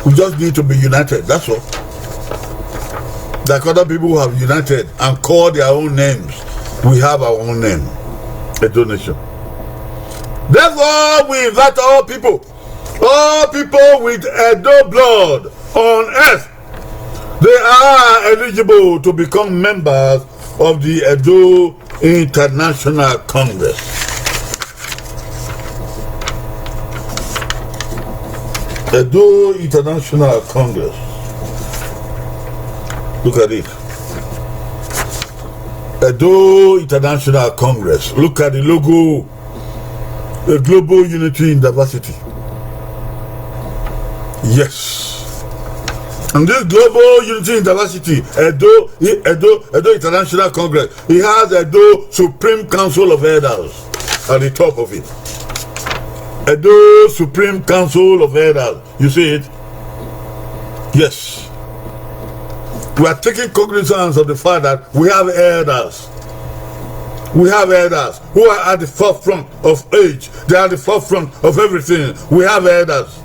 We just need to be united, that's all. Like other people who have united and called their own names, we have our own name, Edo Nation. Therefore, we invite all people, all people with Edo blood on earth, they are eligible to become members of the Edo International Congress. Edo International Congress. Look at it. Edo International Congress. Look at the logo. A global unity in diversity. Yes. And this global unity in diversity, Edo, Edo, Edo International Congress, it has Edo Supreme Council of Elders at the top of it. Edo Supreme Council of Elders. You see it? Yes. We are taking cognizance of the fact that we have elders. We have elders who are at the forefront of age. They are at the forefront of everything. We have elders.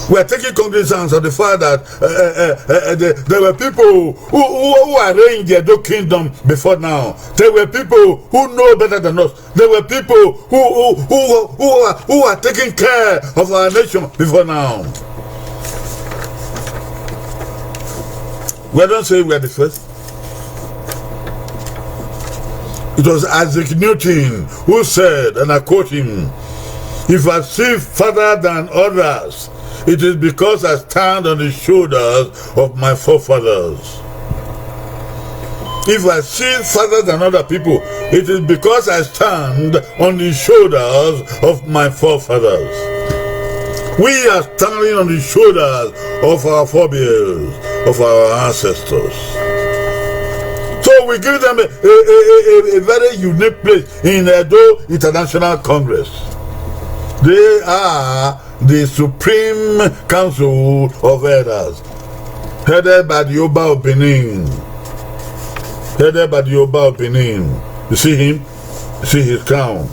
We are taking cognizance of the fact that, uh, uh, uh, uh, there, there were people who, who, who arranged the Edo kingdom before now. There were people who know better than us. There were people who, who, who, who, are, who are taking care of our nation before now. We don't say we are the first. It was Isaac Newton who said, and I quote him, "If I see farther than others, it is because I stand on the shoulders of my forefathers. If I see farther than other people, it is because I stand on the shoulders of my forefathers." We are standing on the shoulders of our forebears, of our ancestors. So we give them a, a, a, a, a very unique place in Edo International Congress. They are the Supreme Council of Elders, headed by the Oba of Benin. Headed by the Oba of Benin. You see him? You see his crown?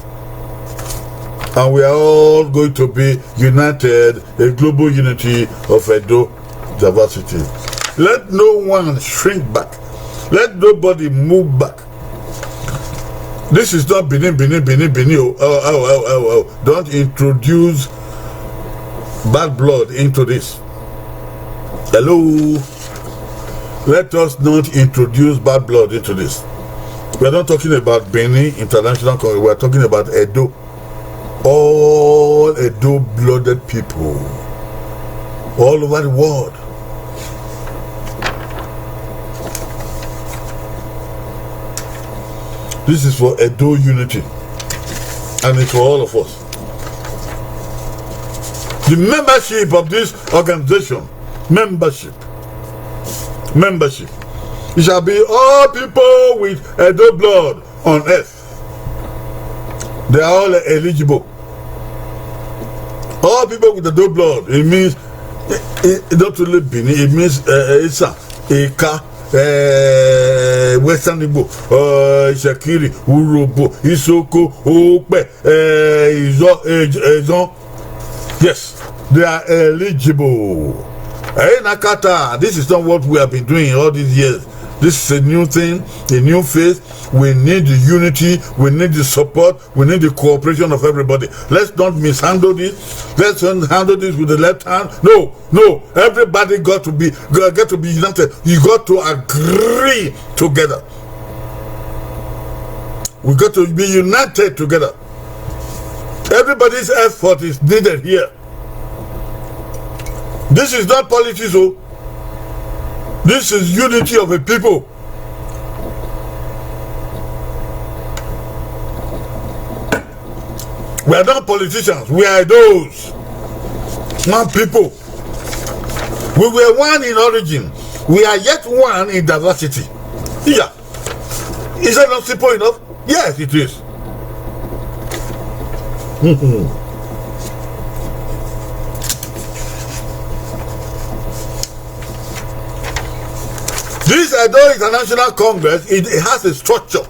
And we are all going to be united, a global unity of Edo diversity. Let no one shrink back. Let nobody move back. This is not Benin, Benin, Benin, Benin. Oh, oh, oh, oh, oh, oh. Don't introduce bad blood into this. Hello? Let us not introduce bad blood into this. We are not talking about Benin International Congress. We are talking about Edo. All Edo-blooded people all over the world. This is for Edo unity, and it's for all of us. The membership of this organization, membership, membership, it shall be all people with Edo blood on earth. They are all eligible. All people with Edo blood, it means, it, it, not only Benin, it means, uh, Esan, Eka, uh, Western Igbo, uh, Itsekiri, Urhobo, Isoko, Okpẹ, uh, Izo-, uh, Ezon. Yes, they are eligible. Hey, Nakata, this is not what we have been doing all these years. This is a new thing, a new phase. We need the unity, we need the support, we need the cooperation of everybody. Let's not mishandle this. Let's not handle this with the left hand. No, no. Everybody got to be, got to be united. You got to agree together. We got to be united together. Everybody's effort is needed here. This is not politics, oh. This is unity of a people. We are not politicians. We are those one people. We were one in origin. We are yet one in diversity. Yeah. Is that not simple enough? Yes, it is. This Edo International Congress, it, it has a structure.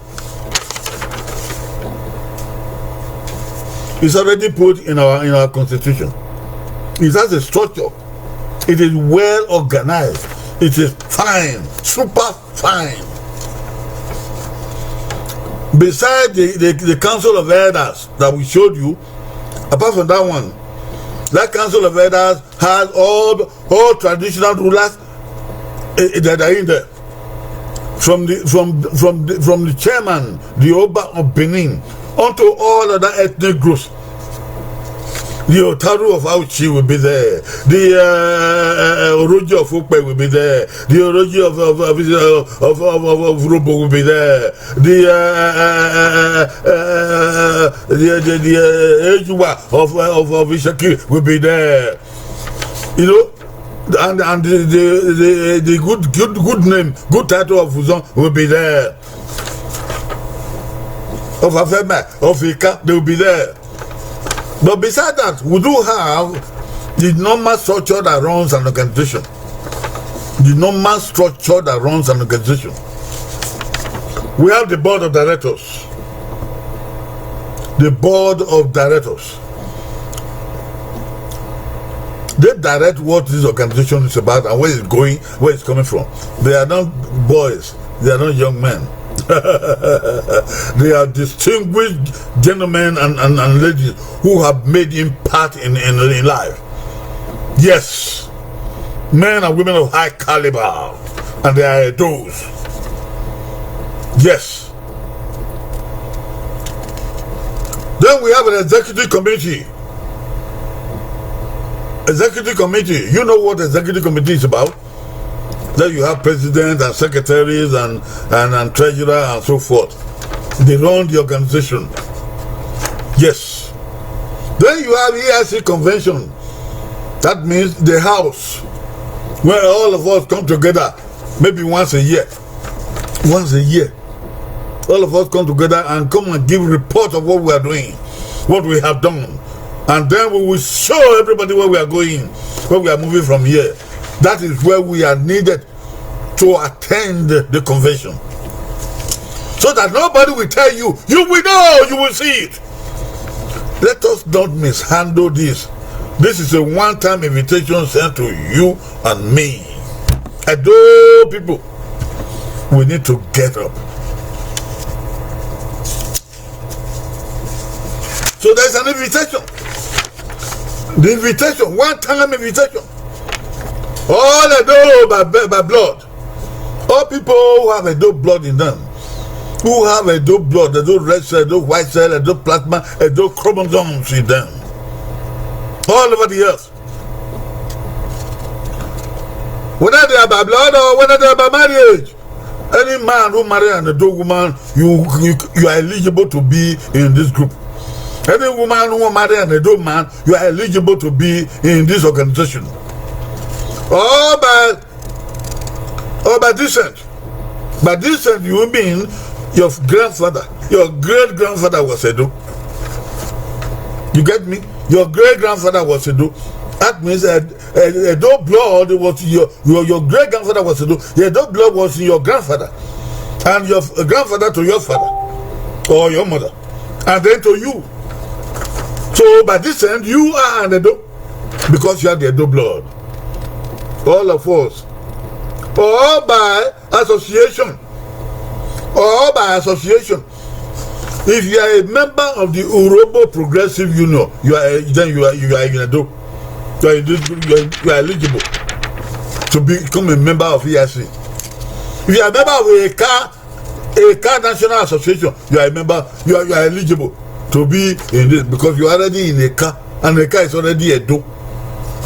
It's already put in our, in our constitution. It has a structure. It is well organized. It is fine, super fine. Beside the, the, the Council of Elders that we showed you, apart from that one, that Council of Elders has all, all traditional rulers, eh, eh, that are in there. From the, from, from the, from the chairman, the Oba of Benin, onto all other ethnic groups. The Otaru of Auchi will be there. The uh, uh, uh, Oroji of Okpe will be there. The Oroji of of of of, of, of, of, of Urhobo will be there. The uh, uh, uh, uh, uh, the the, the uh, Ejua of uh, of of Ishaki will be there. You know, and and the the the, the good good good name, good title of Uzon will be there. Of Afema, of Ika, they will be there. But beside that, we do have the normal structure that runs an organization. The normal structure that runs an organization. We have the board of directors. The board of directors. They direct what this organization is about and where it's going, where it's coming from. They are not boys. They are not young men. They are distinguished gentlemen and, and, and ladies who have made impact in, in, in life. Yes. Men and women of high caliber. And they are those. Yes. Then we have an executive committee. Executive committee, you know what executive committee is about? Then you have president and secretaries and, and, and treasurer and so forth. They run the organization. Yes. Then you have E I C convention. That means the house where all of us come together, maybe once a year. Once a year, all of us come together and come and give report of what we are doing, what we have done. And then we will show everybody where we are going, where we are moving from here. That is where we are needed to attend the convention. So that nobody will tell you, you will know, you will see it. Let us not mishandle this. This is a one-time invitation sent to you and me. Edo people, we need to get up. So there's an invitation. The invitation, one-time invitation. All Edo by, by blood. All people who have Edo blood in them, who have Edo blood, Edo red cell, Edo white cell, Edo plasma, Edo chromosomes in them. All over the earth. Whether they are by blood or whether they are by marriage, any man who marry an Edo woman, you, you, you are eligible to be in this group. Any woman who marry an Edo man, you are eligible to be in this organization. Or by or by descent. By descent, you mean your grandfather, your great grandfather was Edo. You get me? Your great grandfather was Edo. That means Ed, Ed, Edo blood was your, your, your great grandfather was Edo. Your Edo blood was in your grandfather. And your f- grandfather to your father. Or your mother. And then to you. So by descent, you are an Edo. Because you have the Edo blood. All of us. Or by association. Or by association. If you are a member of the Urhobo Progressive Union, you are a, then you are you are in Edo. You are, in this, you are, you are eligible to become a member of E I C. If you are a member of a car a car national association, you are a member, you are, you are eligible to be in this because you are already in a car, and a car is already Edo.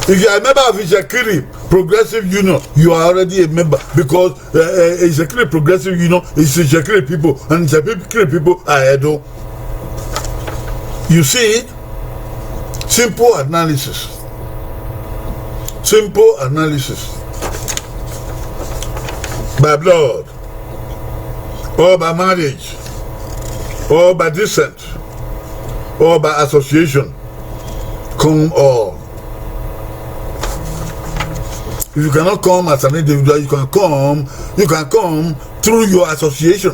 If you are a member of Itsekiri Progressive Union, you are already a member because uh, uh, Itsekiri Progressive Union is Itsekiri people, and Itsekiri people are Edo. You see, simple analysis. Simple analysis. By blood, or by marriage, or by descent, or by association, come all. If you cannot come as an individual, you can come, you can come through your association.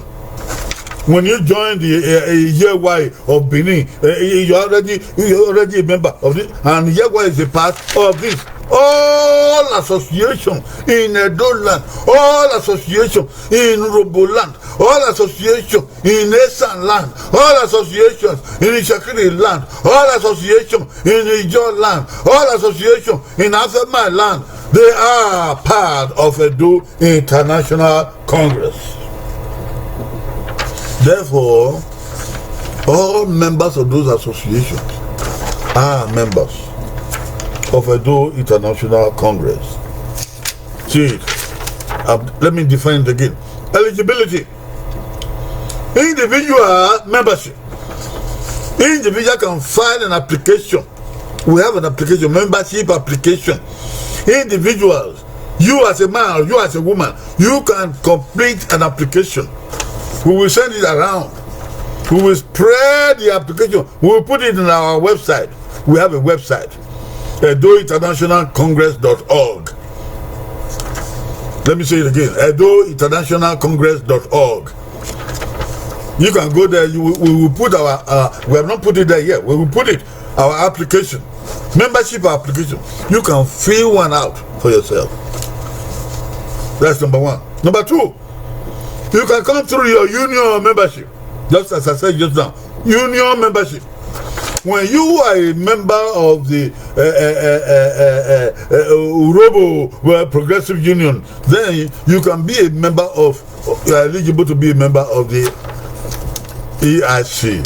When you join the uh, uh, Y Y of Benin, uh, you already you already a member of this, and Y Y is a part of this. All association in Edo land, all association in Urhobo land, all association in Esan land, all associations in Itsekiri land, all association in Ijaw land, all association in Afema land, they are part of Edo International Congress. Therefore, all members of those associations are members of Edo International Congress. See it. Um, let me define it again. Eligibility. Individual membership. Individual can file an application. We have an application, membership application. Individuals, you as a man, you as a woman, you can complete an application. We will send it around. We will spread the application. We will put it on our website. We have a website, edo international congress dot org. Let me say it again, edo international congress dot org. You can go there. You will, we will put our, uh, we have not put it there yet. We will put it, our application, membership application. You can fill one out for yourself. That's number one. Number two, you can come through your union membership, just as I said just now. Union membership. When you are a member of the, uh, uh, uh, uh, uh, uh, Urhobo, well, Progressive Union, then you can be a member of, you are eligible to be a member of the E I C.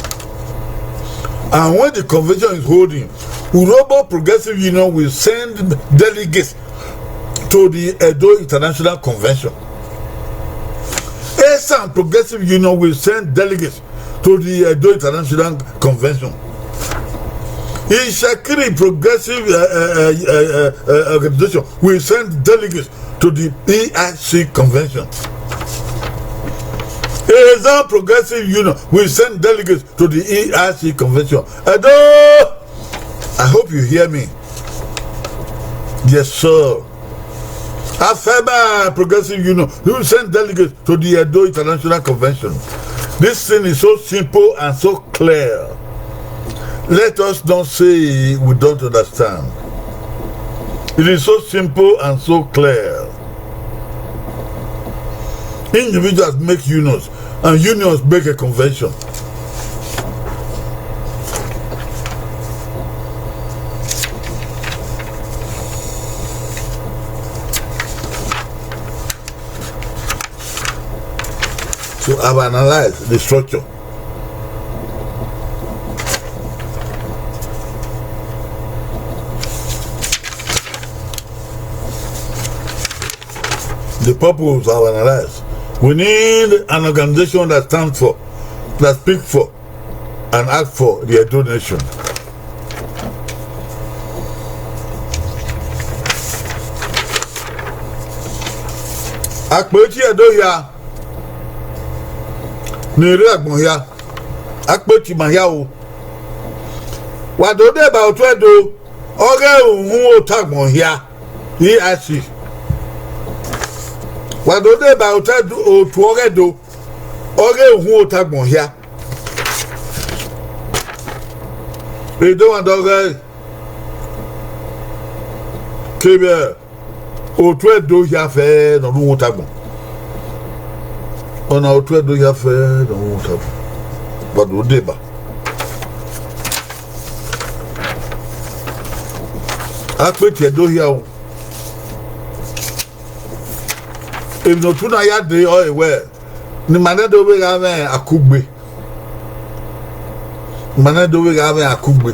And when the convention is holding, Urhobo Progressive Union will send delegates to the Edo International Convention. Esan Progressive Union will send delegates to the Edo International Convention. Itsekiri Progressive, uh, uh, uh, uh, uh, Organization will send delegates to the E I C convention. Ezan Progressive Union will send delegates to the E I C convention. Edo, I hope you hear me. Yes, sir. Afeba Progressive Union will send delegates to the Edo International Convention. This thing is so simple and so clear. Let us not say we don't understand. It is so simple and so clear. Individuals make unions, and unions make a convention. So I've analyzed the structure. The purpose I've analyzed. We need an organization that stands for, that speak for, and act for the Edo nation. Akpeti Edo hia, ne erha agbọn hia, akpeti ima hia o. Wa do deba otu Edo, ọghe uhunmwu otagbọn hia, E I C. Wa do deba otu Edo, otu ọghe Edo, ọghe uhunmwu otagbọn hia. Edo wa dọghe kevbe otu Edo hia fẹ ne ọ ru uhunmwu otagbọn. Ọna otu Edo hia fẹ ne ọ ru uhunmwu otagbọn. Wa do deba. Akpeti Edo hia o. Emwi ne otu na ya dee ọre wẹẹ, ne ima nẹ do vbe gha mwẹ akugbe. Ima nẹ do vbe gha mwẹ akugbe.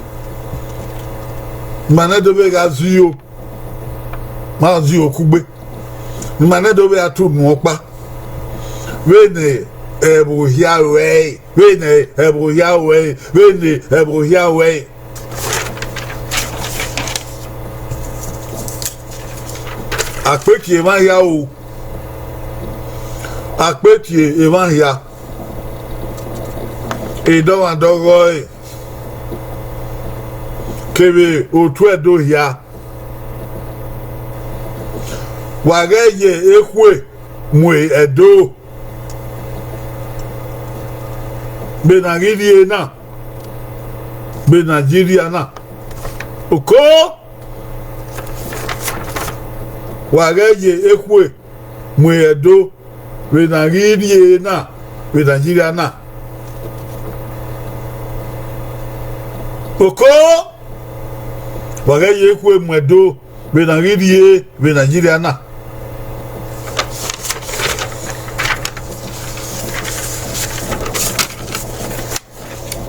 Ima nẹ do vbe gha zio, ma zio kugbe. Ima nẹ do vbe gha tu unu ọkpa. Vbene ẹvbo hia ruẹe, vbene ẹvbo hia ruẹe, vbene ẹvbo hia ruẹe. Akpeti emwa hia o, akpeti emwa hia, edọmwadẹ ọghọe kevbe otu Ẹdo hia, wa ghẹ ye ekhue mu Ẹdo. Vbe na ghi rrie na, vbe Nigeria na, oko, wa ghẹ ye ekhue mu Ẹdo vbe na ghi rrie na, vbe Nigeria na, oko, wa ghẹ ye ekhue mu Ẹdo vbe na ghi rrie vbe Nigeria na.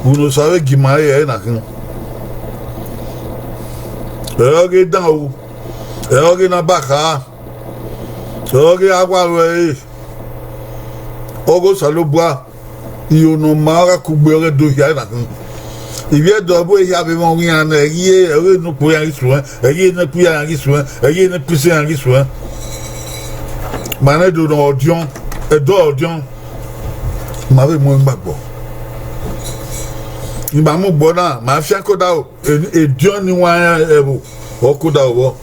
Unu Osa vbe gie ima re ẹre na khin. Ẹ i re ọghe dan o, ẹ i re ọghe ne a ba kha, ẹ i re ọghe a wa ru ẹre, ọghe Osanobua, iro ne ọ ma ọ gha kugbe ọghe do hia na khin. Ivbi Ẹdo ọvbehe hia vbe mwẹ ọghe iran nẹ, ẹ i re ọghe ne ukpo iran ghi suẹn, ẹ i re ne ẹkpo iran ghi suẹn, ẹ i re ne ẹkpo ise iran ghi suẹn. Ma nẹ do ne ọdiọn, Ẹdo ọdiọn, ma vbe mu ẹn gbagbọ. I ma mu gbe ọna, ma fian ke odaro, ediọn ni wan ẹvbo, ọ ke odaro vbọ.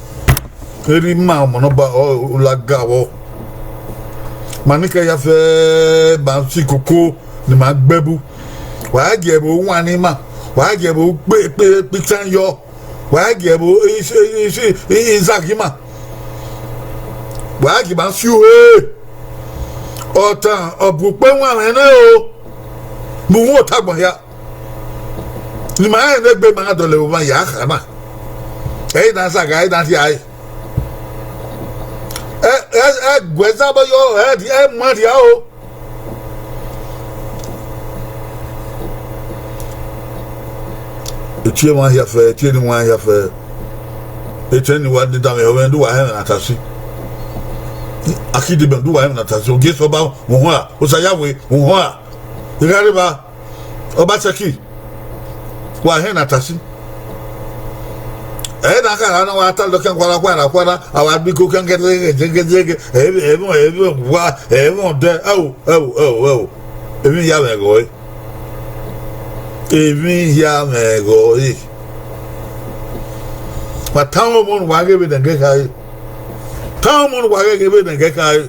Erha ima ọmọ ne ọ ba ọ la ga vbọ. Ma nẹ kẹ ya fẹ ma si koko ne ima gbe ẹbu. Wa gie ẹvbo wan ima, wa gie ẹvbo kpe kpe kpe itan yọ, wa gie ẹvbo isi isi izaghi ima, wa gie ima si uhe. Ọtan ọ bu ukpe wan mwẹ nẹ o, mu uhunmwu ota agbọn hia. Ne ima rẹn ne egbe ma na dọlọ ẹvbo mwa ya kha na, ẹ i na zagha, ẹ i na rhia ẹre. Ẹ ẹ ẹ gu ẹzabọ yọ, ẹ ẹ mu ẹn rhia o. Etie mwa hia fẹ, etie ni wan hia fẹ, etẹn ni wa danmwehọ mwẹ, do wa hẹmwẹ ne a ta si. Akidebe, do wa hẹmwẹ ne a ta si. Ogie sẹ ọba, uhunmwu ra, Osayawe, uhunmwu ra. I gha rre evba, Ọbasẹki, wa hẹn ne a ta si. Ẹ na kha ra na wa ta lọ khian khuara khuara khuara, a wa gbe iko khian gẹdẹgẹdẹgẹdẹgẹ, ẹmwẹ ẹmwẹ wa ẹmwẹ ọdẹ, ẹo ẹo ẹo ẹo, emwi hia mwẹ ghe ọre, emwi hia mwẹ ghe ọre. Wa tama ọmọ ne uwa ghe vbene ẹghẹ khare, tama ọmọ ne uwa ghe vbene ẹghẹ khare.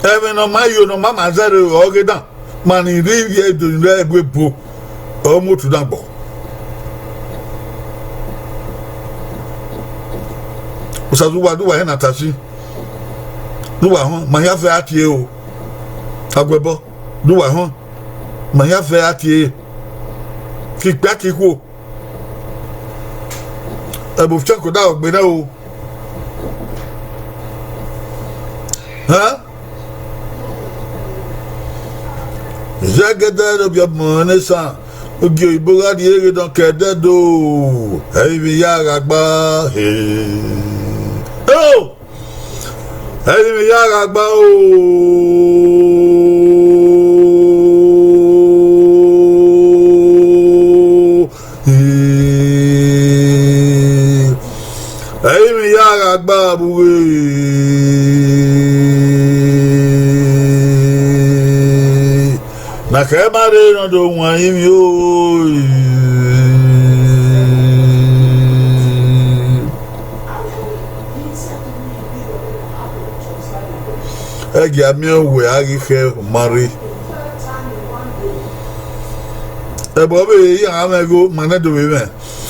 Ẹmwẹ ne ọ ma yo ne ọ ma ma zẹrẹ ọghe dan, ma ni rri ivbi Ẹdo ni rre ẹvbo ebo, ọ mu otu na gbọ. Osazu, wa do wa hẹn ne a ta si, do wa họn, ma hia fẹ a tie o, agbẹbọ, do wa họn, ma hia fẹ a tie, ke ikpia ke ikhuo. Ẹvbo fian ke odaro gbe nẹ o. Hẹn? Zẹgẹdẹ ne ovbi ọmọ ne esan, ogie oyibo gha rrie eghe nọ ke ẹdẹdẹ o, ẹ i vbe ya gha gba he. Eo! Ẹ i vbe ya gha gba o. Ẹ i vbe ya gha gba vbe uwẹ. Na khẹ ma rre ne ọ do wan ivbi o. Ẹ gia miẹn uwẹ a ghi khẹ ma rre. Ẹbọ vbe iran mwẹ igho, ma nẹ do vbe mwẹ.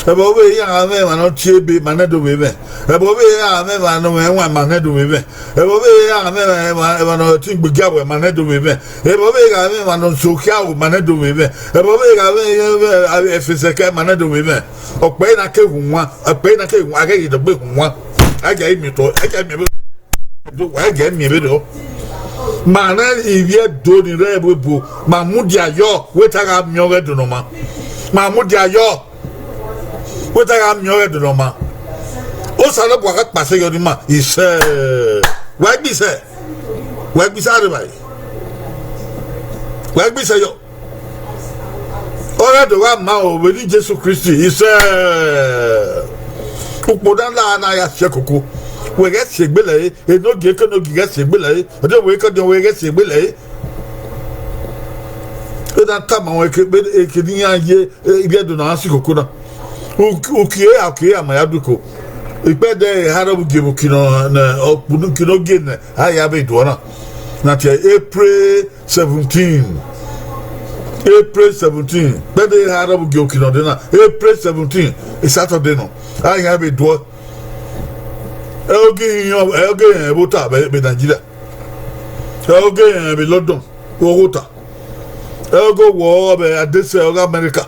Ẹbọ vbe iran mwẹ emwa ne ọ tie ebe, ma nẹ do vbe mwẹ. Ẹbọ vbe iran mwẹ emwa ne ọ mwẹ ẹwaẹn, ma nẹ do vbe mwẹ. Ẹbọ vbe iran mwẹ emwa, emwa ne ọ tin gbe giawẹ, ma nẹ do vbe mwẹ. Ẹbọ vbe iran mwẹ emwa ne ọ so khiaro, ma nẹ do vbe mwẹ. Ẹbọ vbe iran mwẹ efesẹkẹ, ma nẹ do vbe mwẹ. Ọkpẹ na ke hu wan, ọkpẹ na ke hu wan, a ghẹ ghi dọgbe hu wan. A gia miẹn otọ, a gia miẹn vbe, a gia miẹn vbe rọ. Ma nẹ ivbi Ẹdo ni rre ẹvbo ebo, ma mudia yọ, wẹ te a gha miẹn ọghe Ẹdo ne ọ ma. Ma mudia yọ, wẹ te a gha miẹn ọghe Ẹdo ne ọ ma. Osanobua gha kpasẹ yọ ne ima, isẹ. Wa gbe isẹ, wa gbe isẹ arre evbare, wa gbe isẹ yọ. Ọghe Ẹdo gha ma o, vbe eni Jesu Kristi, isẹ. Ukpo na la na ya si ẹkoko. Wẹ ghẹ si egbe lẹre, enogie ke enogie ghẹ si egbe lẹre, ọdiọnwẹ ke ọdiọnwẹ ghẹ si egbe lẹre. Ena tama ruẹn eke, eke ne iran ye, eh, ivbi Ẹdo na si koko na. Uki-, uki eha, uki eha ma ya du iko. Ikpẹdẹ eha rọ vbe ugie vbe uki nọ, nẹ, ọkpunu uki ne ogie nẹ, a ya vbe duọ na. Na tie April seventeen. April seventeen. Ikpẹdẹ eha rọ vbe ugie vbe uki nọ dee na. April seventeen. Saturday nọ. A ya vbe duọ. Ẹ oge iran, ẹ oge iran vbe ota vbe, vbe Nigeria. Ẹ oge iran vbe London, vbe oghota. Ẹ oge wọ vbe adesẹ ọghe America.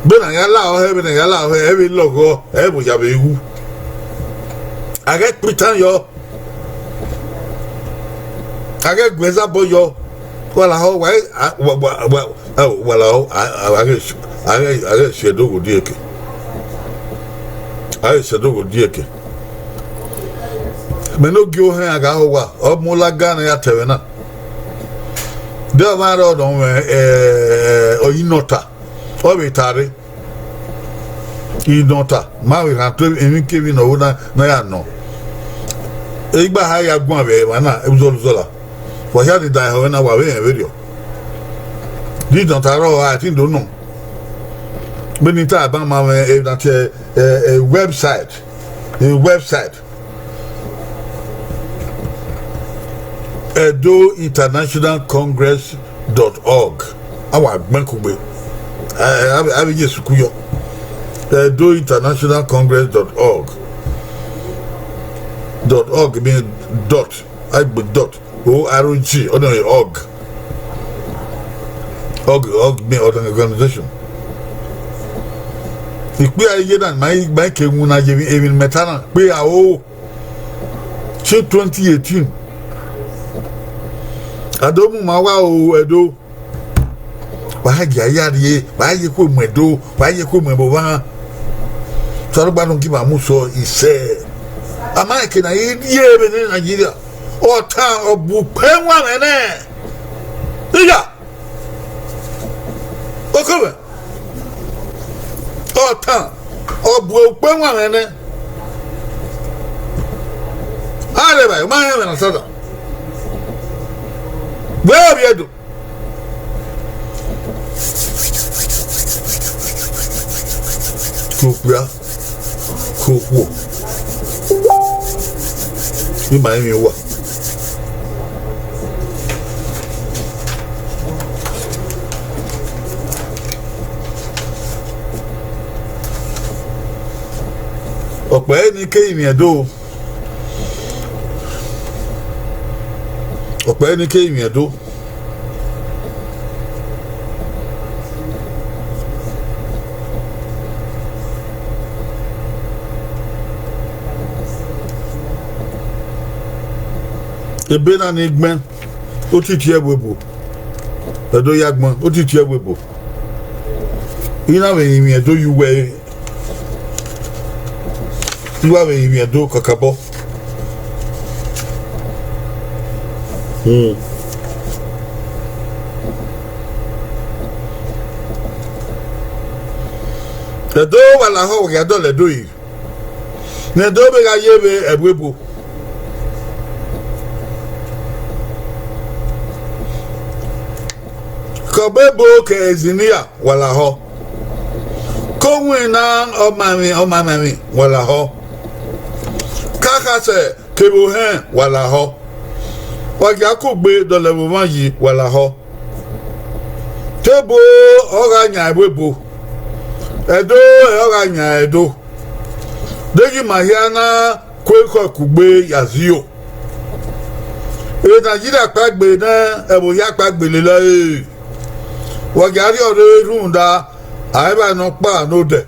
Vbene a ya la ọhẹ, vbene a ya la ọhẹ, ẹ vbe lọghọ, ẹ vbe ya vbe ru. A ghẹ kpe itan yọ. A ghẹ gu ẹzabọ yọ. Wa lahọ, wa, a, wa, wa, wa, a, wa lahọ, a, a, a ghe, a ghe, a ghe si Ẹdo gho die eke. A ghe si Ẹdo gho die eke. Mẹ ne ogie ohẹn a gha ho wa, ọ mu la ga ne ya tẹ vbe na. De ọmwa rẹ ọdọ mwẹ, eh, ọ yi nọta, ọ vbe ta rre. Inọta, ma vbe rhan to emwikemwi ne ọ ru na, na ya nọ. Igba ha ya guan vbe emwa na, uzọla uzọla. Wa hia ni da ehọ na, wa vbe rẹn vberriọ. Di inọta rrọọ, a ti do nọ. Vbene I ta ban ma mwẹ, eh, na tie, eh, eh, website, eh, website. Edo International Congress dot org. A wa gbẹn kugbe. A, a, a vbe ye suku yọ. Edo International Congress dot org. Dot org mean dot. A gbe dot. O R G. Ọ nọ org. Org, org mean organization. Ikpia iye na, ma, ma ke mu na ye emwi, emwi ne mẹ ta na. Kpe a o. Since twenty eighteen, a do mu ma wa o Ẹdo. Wa gha gie a ya rrie, wa ye ekhue mu Ẹdo, wa ye ekhue mu ẹvbo mwa. Osanobua nọ gie ima mu sẹ isẹ. A ma rẹn eke ne a ye rrie vbe ne Nigeria. Ọ ta, ọ bu ukpẹ wanmwẹ nẹ. Iya. Oke mwẹ. Ọ ta, ọ bu ukpẹ wanmwẹ nẹ. A rẹ evbare, ma rẹn ẹmwẹ ne a ta da. Wẹ ovbi Ẹdo. Ke okpia, ke okhuo. Ima emwi uwa. Ọkpẹre ni ke rinmwian Ẹdo. Ọkpẹre ni ke rinmwian Ẹdo. Ebe na ni gbẹn, otiti ẹvbo ebo. Ẹdo ya gbẹn, otiti ẹvbo ebo. I na vbe rinmwian Ẹdo ye uwẹ, I wa vbe rinmwian Ẹdo kakabọ. Hmm. Ẹdo wa lahọ, wa gha dọlọ Ẹdo yi. Ne Ẹdo vbe gha ye vbe ẹvbo ebo. Ke ọbo ebo ke engineer, wa lahọ. Ke owinna ọmaemwi, ọmaemwi, wa lahọ. Ke akhasẹ kevbe ohẹn, wa lahọ. Wa gia kugbe dọlọ ẹvbo mwa yi, wa lahọ. Te ebo ọ gha yan ẹvbo ebo, Ẹdo ọ gha yan Ẹdo. Deghẹ ima hia na ku ekhọe kugbe ya zio. E Nigeria kpaegbe nẹ, ẹvbo hia kpaegbe lele ẹre. Wa gia rriọ rre rhunmwuda, a i vba nọ ọkpa ne odẹ.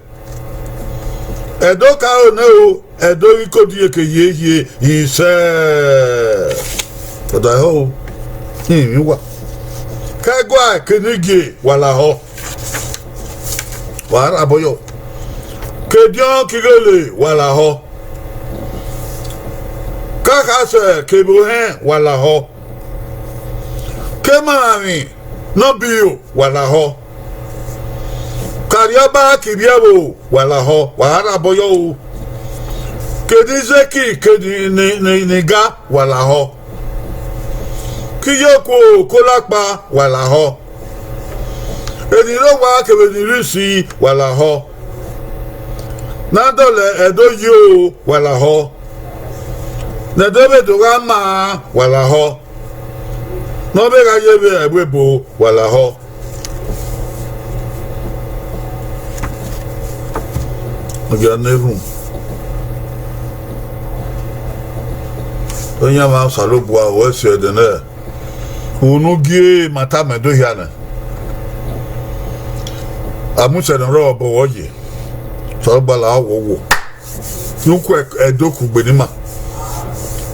Ẹdo ka ro nẹ o, Ẹdo ghi kodi eke ye hie isẹ. Ọdahọ o, rinmwian uwa. Ke ẹguae ke enigie, wa lahọ. Wa rha bọyọ. Ke ediọn ke ighele, wa lahọ. Ke akhasẹ kevbe ohẹn, wa lahọ. Ke emamwaemwi ne ọ biẹ iro, wa lahọ. Ke arriọba ke ivbiẹvbo, wa lahọ, wa rha bọyọ o. Ke ne izeki, ke ni, ni, ni, ni ga, wa lahọ. Ke iyokuo, ke olakpa, wa lahọ. Eni rre owa kevbe eni rre isi, wa lahọ. Ne a dọlọ Ẹdo yi o, wa lahọ. Ne Ẹdo vbe do gha maa, wa lahọ. Ne ọ vbe gha ye vbe ẹvbo ebo, wa lahọ. Ọ gia na erhunmwu. Iran mwa Osanobua, wẹ si ẹdẹ nẹ. Unu gie ma tama Ẹdo hia nẹ. A mu sẹ ne ọ rrọọ obọ wẹ ye. Osanobua la wọ wo. Ne u ku Ẹdo kugbe ne ima.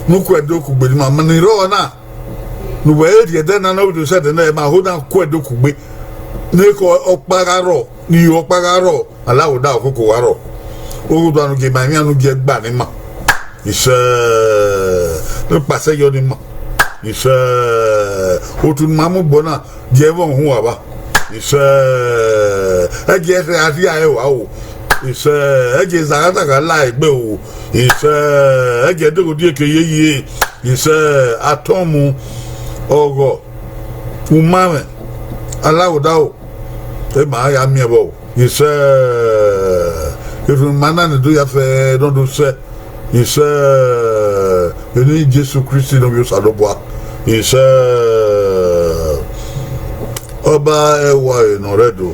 Ne u ku Ẹdo kugbe ne ima. Ma ni rrọọ na. Ne uwẹ rhie ẹdẹ na ne ọ vbe do sẹ ẹdẹ na, ma ho na ku ẹdẹ okugbe. Ne ekhọe ọkpa gha rrọọ, ne iyo ọkpa gha rrọọ, alawoda ọkoko gha rrọọ. Oghudu anu gie ma emwian nu gie gba ne ima. Isẹ, ne kpasẹ yọ ne ima. Isẹ, otu ne ma mu gbọ na, gie ẹmwẹ uhunmwu avba. Isẹ, ẹgie ẹsẹ a rhia ẹre wa o. Isẹ, ẹgie zaghazaga la egbe o. Isẹ, ẹgie ẹdẹghodieke yeye. Isẹ, atọmwu, ọghọ, umamwẹ, alawoda o. Ema ya miẹn vbọ o. Isẹ, erhunmwu ima na ne do ya fẹ ne ọ do sẹ. Isẹ, eni Jesu Kristi ne ovbi Osanobua. Isẹ, ọba ẹwae ne ọ rre Ẹdo,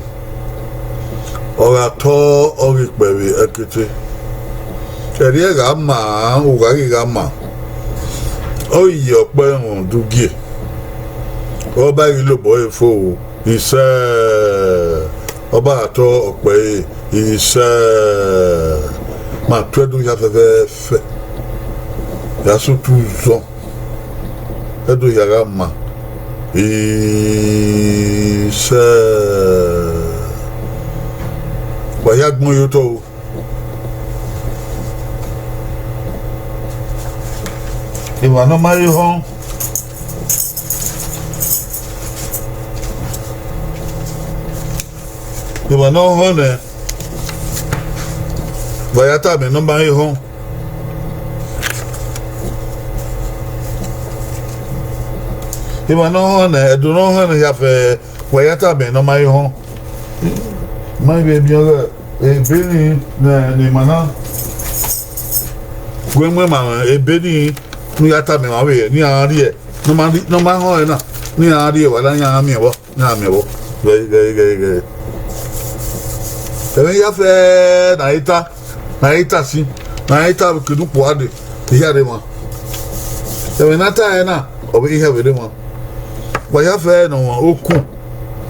ọ gha tọ, ọ ghi kpẹvbe ẹkete. Ẹrriẹ gha ma, u gha ghi gha ma, ọ ghi ye ọkpẹvbo udugie, ọba ghi lobọ ẹre fo. Isẹ, ọba gha tọ ọkpẹvbo ẹre. Isẹ, ma tuẹ do ya fẹfẹfẹ, ya sẹ otu zọn, ẹdo hia gha ma. Isẹ, wa hia gbọn ye otọ o. Emwa ne ọ ma re ehọ, emwa ne ọ họn nẹ, wa ya tama ne ọ ma re ehọ. Emwa ne ọ họn nẹ, Ẹdo ne ọ họn nẹ hia fẹ, wa ya tama ne ọ ma re ehọ. Ma vbe miẹn ọghe ebe ni ne, ne ima na gu ẹmwẹ ma mwẹ, ebe ni ne u ya tama emwa vbe ne iran rrie, ne ọ ma rri-, ne ọ ma họn ẹre na, ne iran rrie, wa na iran miẹn vbọ, iran miẹn vbọ. Ghẹ, ghẹ, ghẹ, ghẹ. Ẹmwẹ hia fẹ ne a i ta, ne a i ta sin, ne a i ta vbe kene ukpo a dee, ehia rre emwa. Ẹmwẹ ne a ta ẹre na, ọ vbe ehia vbe rre emwa. Wa hia fẹ ne ọmwa okun,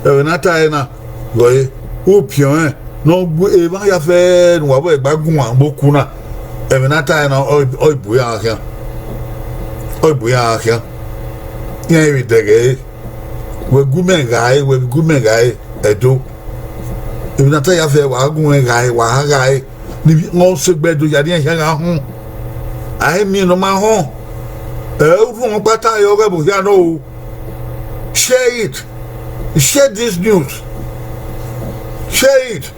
ẹmwẹ ne a ta ẹre na, ghẹ ọre, u piọn rẹn ne ọ gu emwa hia fẹ ne uwa vbe ẹgba guan vbe okun na, ẹmwẹ ne a ta ẹre na, ọ, ọ i bu iran khian, ọ i bu iran khian, iran i vbe dẹghe ẹre. Wẹ gu mẹ gha re, wẹ gu mẹ gha re, Ẹdo. Emwi ne a ta ya fẹ, wa gu mwẹ gha re, wa gha re. Ne ọ sẹ egbe do ya ne iran hia gha họn. A i miẹn ne ọ ma họn. Ẹ, u rhunmwuda ọkpa ta re ọghe ẹvbo hia nọ o. Share it. Share this news. Share it.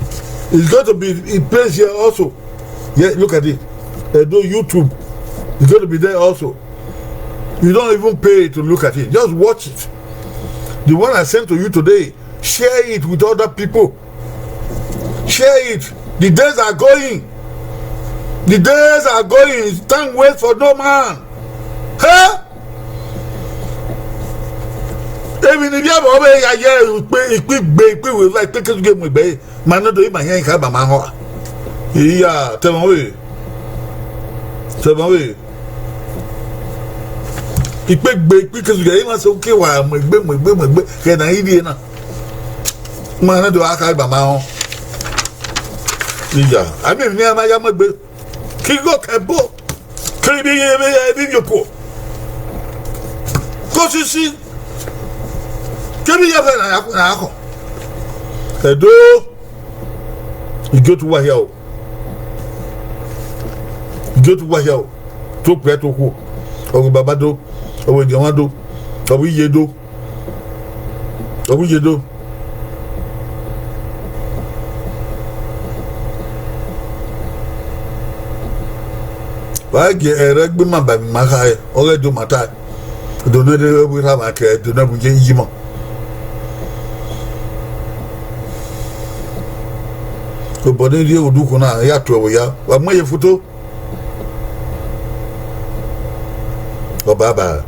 It's going to be in place here also. Yeah, look at it. Ẹdo YouTube. It's going to be there also. You don't even pay to look at it. Just watch it. The one I sent to you today, share it with other people. Share it. The days are going. The days are going. Time waits for no man. Huh? Emwi ne ivbi ẹvbo vbe ya ye ikpe, ikpe igbe, ikpe iweva, ikpe kesuge mu egbe, ma ne do ima hian ikha ba ma họn. Iya, tẹmwẹ vbe. Tẹmwẹ vbe. Ikpe igbe, ikpe kesuge, ima sẹ uke wa mu egbe, mu egbe, mu egbe, khẹ ne a i rrie na. Ma ne do a kha ba ma họn. Iya, a miẹn emwi ne iran ma ya mu egbe. Ke igho kẹ ẹbo, ke ivbi ye vbe ya ivbi ye okuo. Ke osisi, ke ivbi ye vbe na ya, na ya khọn. Ẹdo, igie otu uwa hia o. Igie otu uwa hia o. To okpia, to okhuo. Ọ vbe baba do, ọ vbe odiọmwa do, ọ vbe iye do. Ọ vbe iye do. Wa gie ẹre gbe ima ba emwi ma kha re, ọghe Ẹdo ma ta. Ẹdo ne rre vbe erha mwa ke Ẹdo ne vbe iye iyimọ. Obọ ne rrie odukhunmwu na, ya tuẹ vbe ya, wa mu ẹre ye foto. Ọ baba.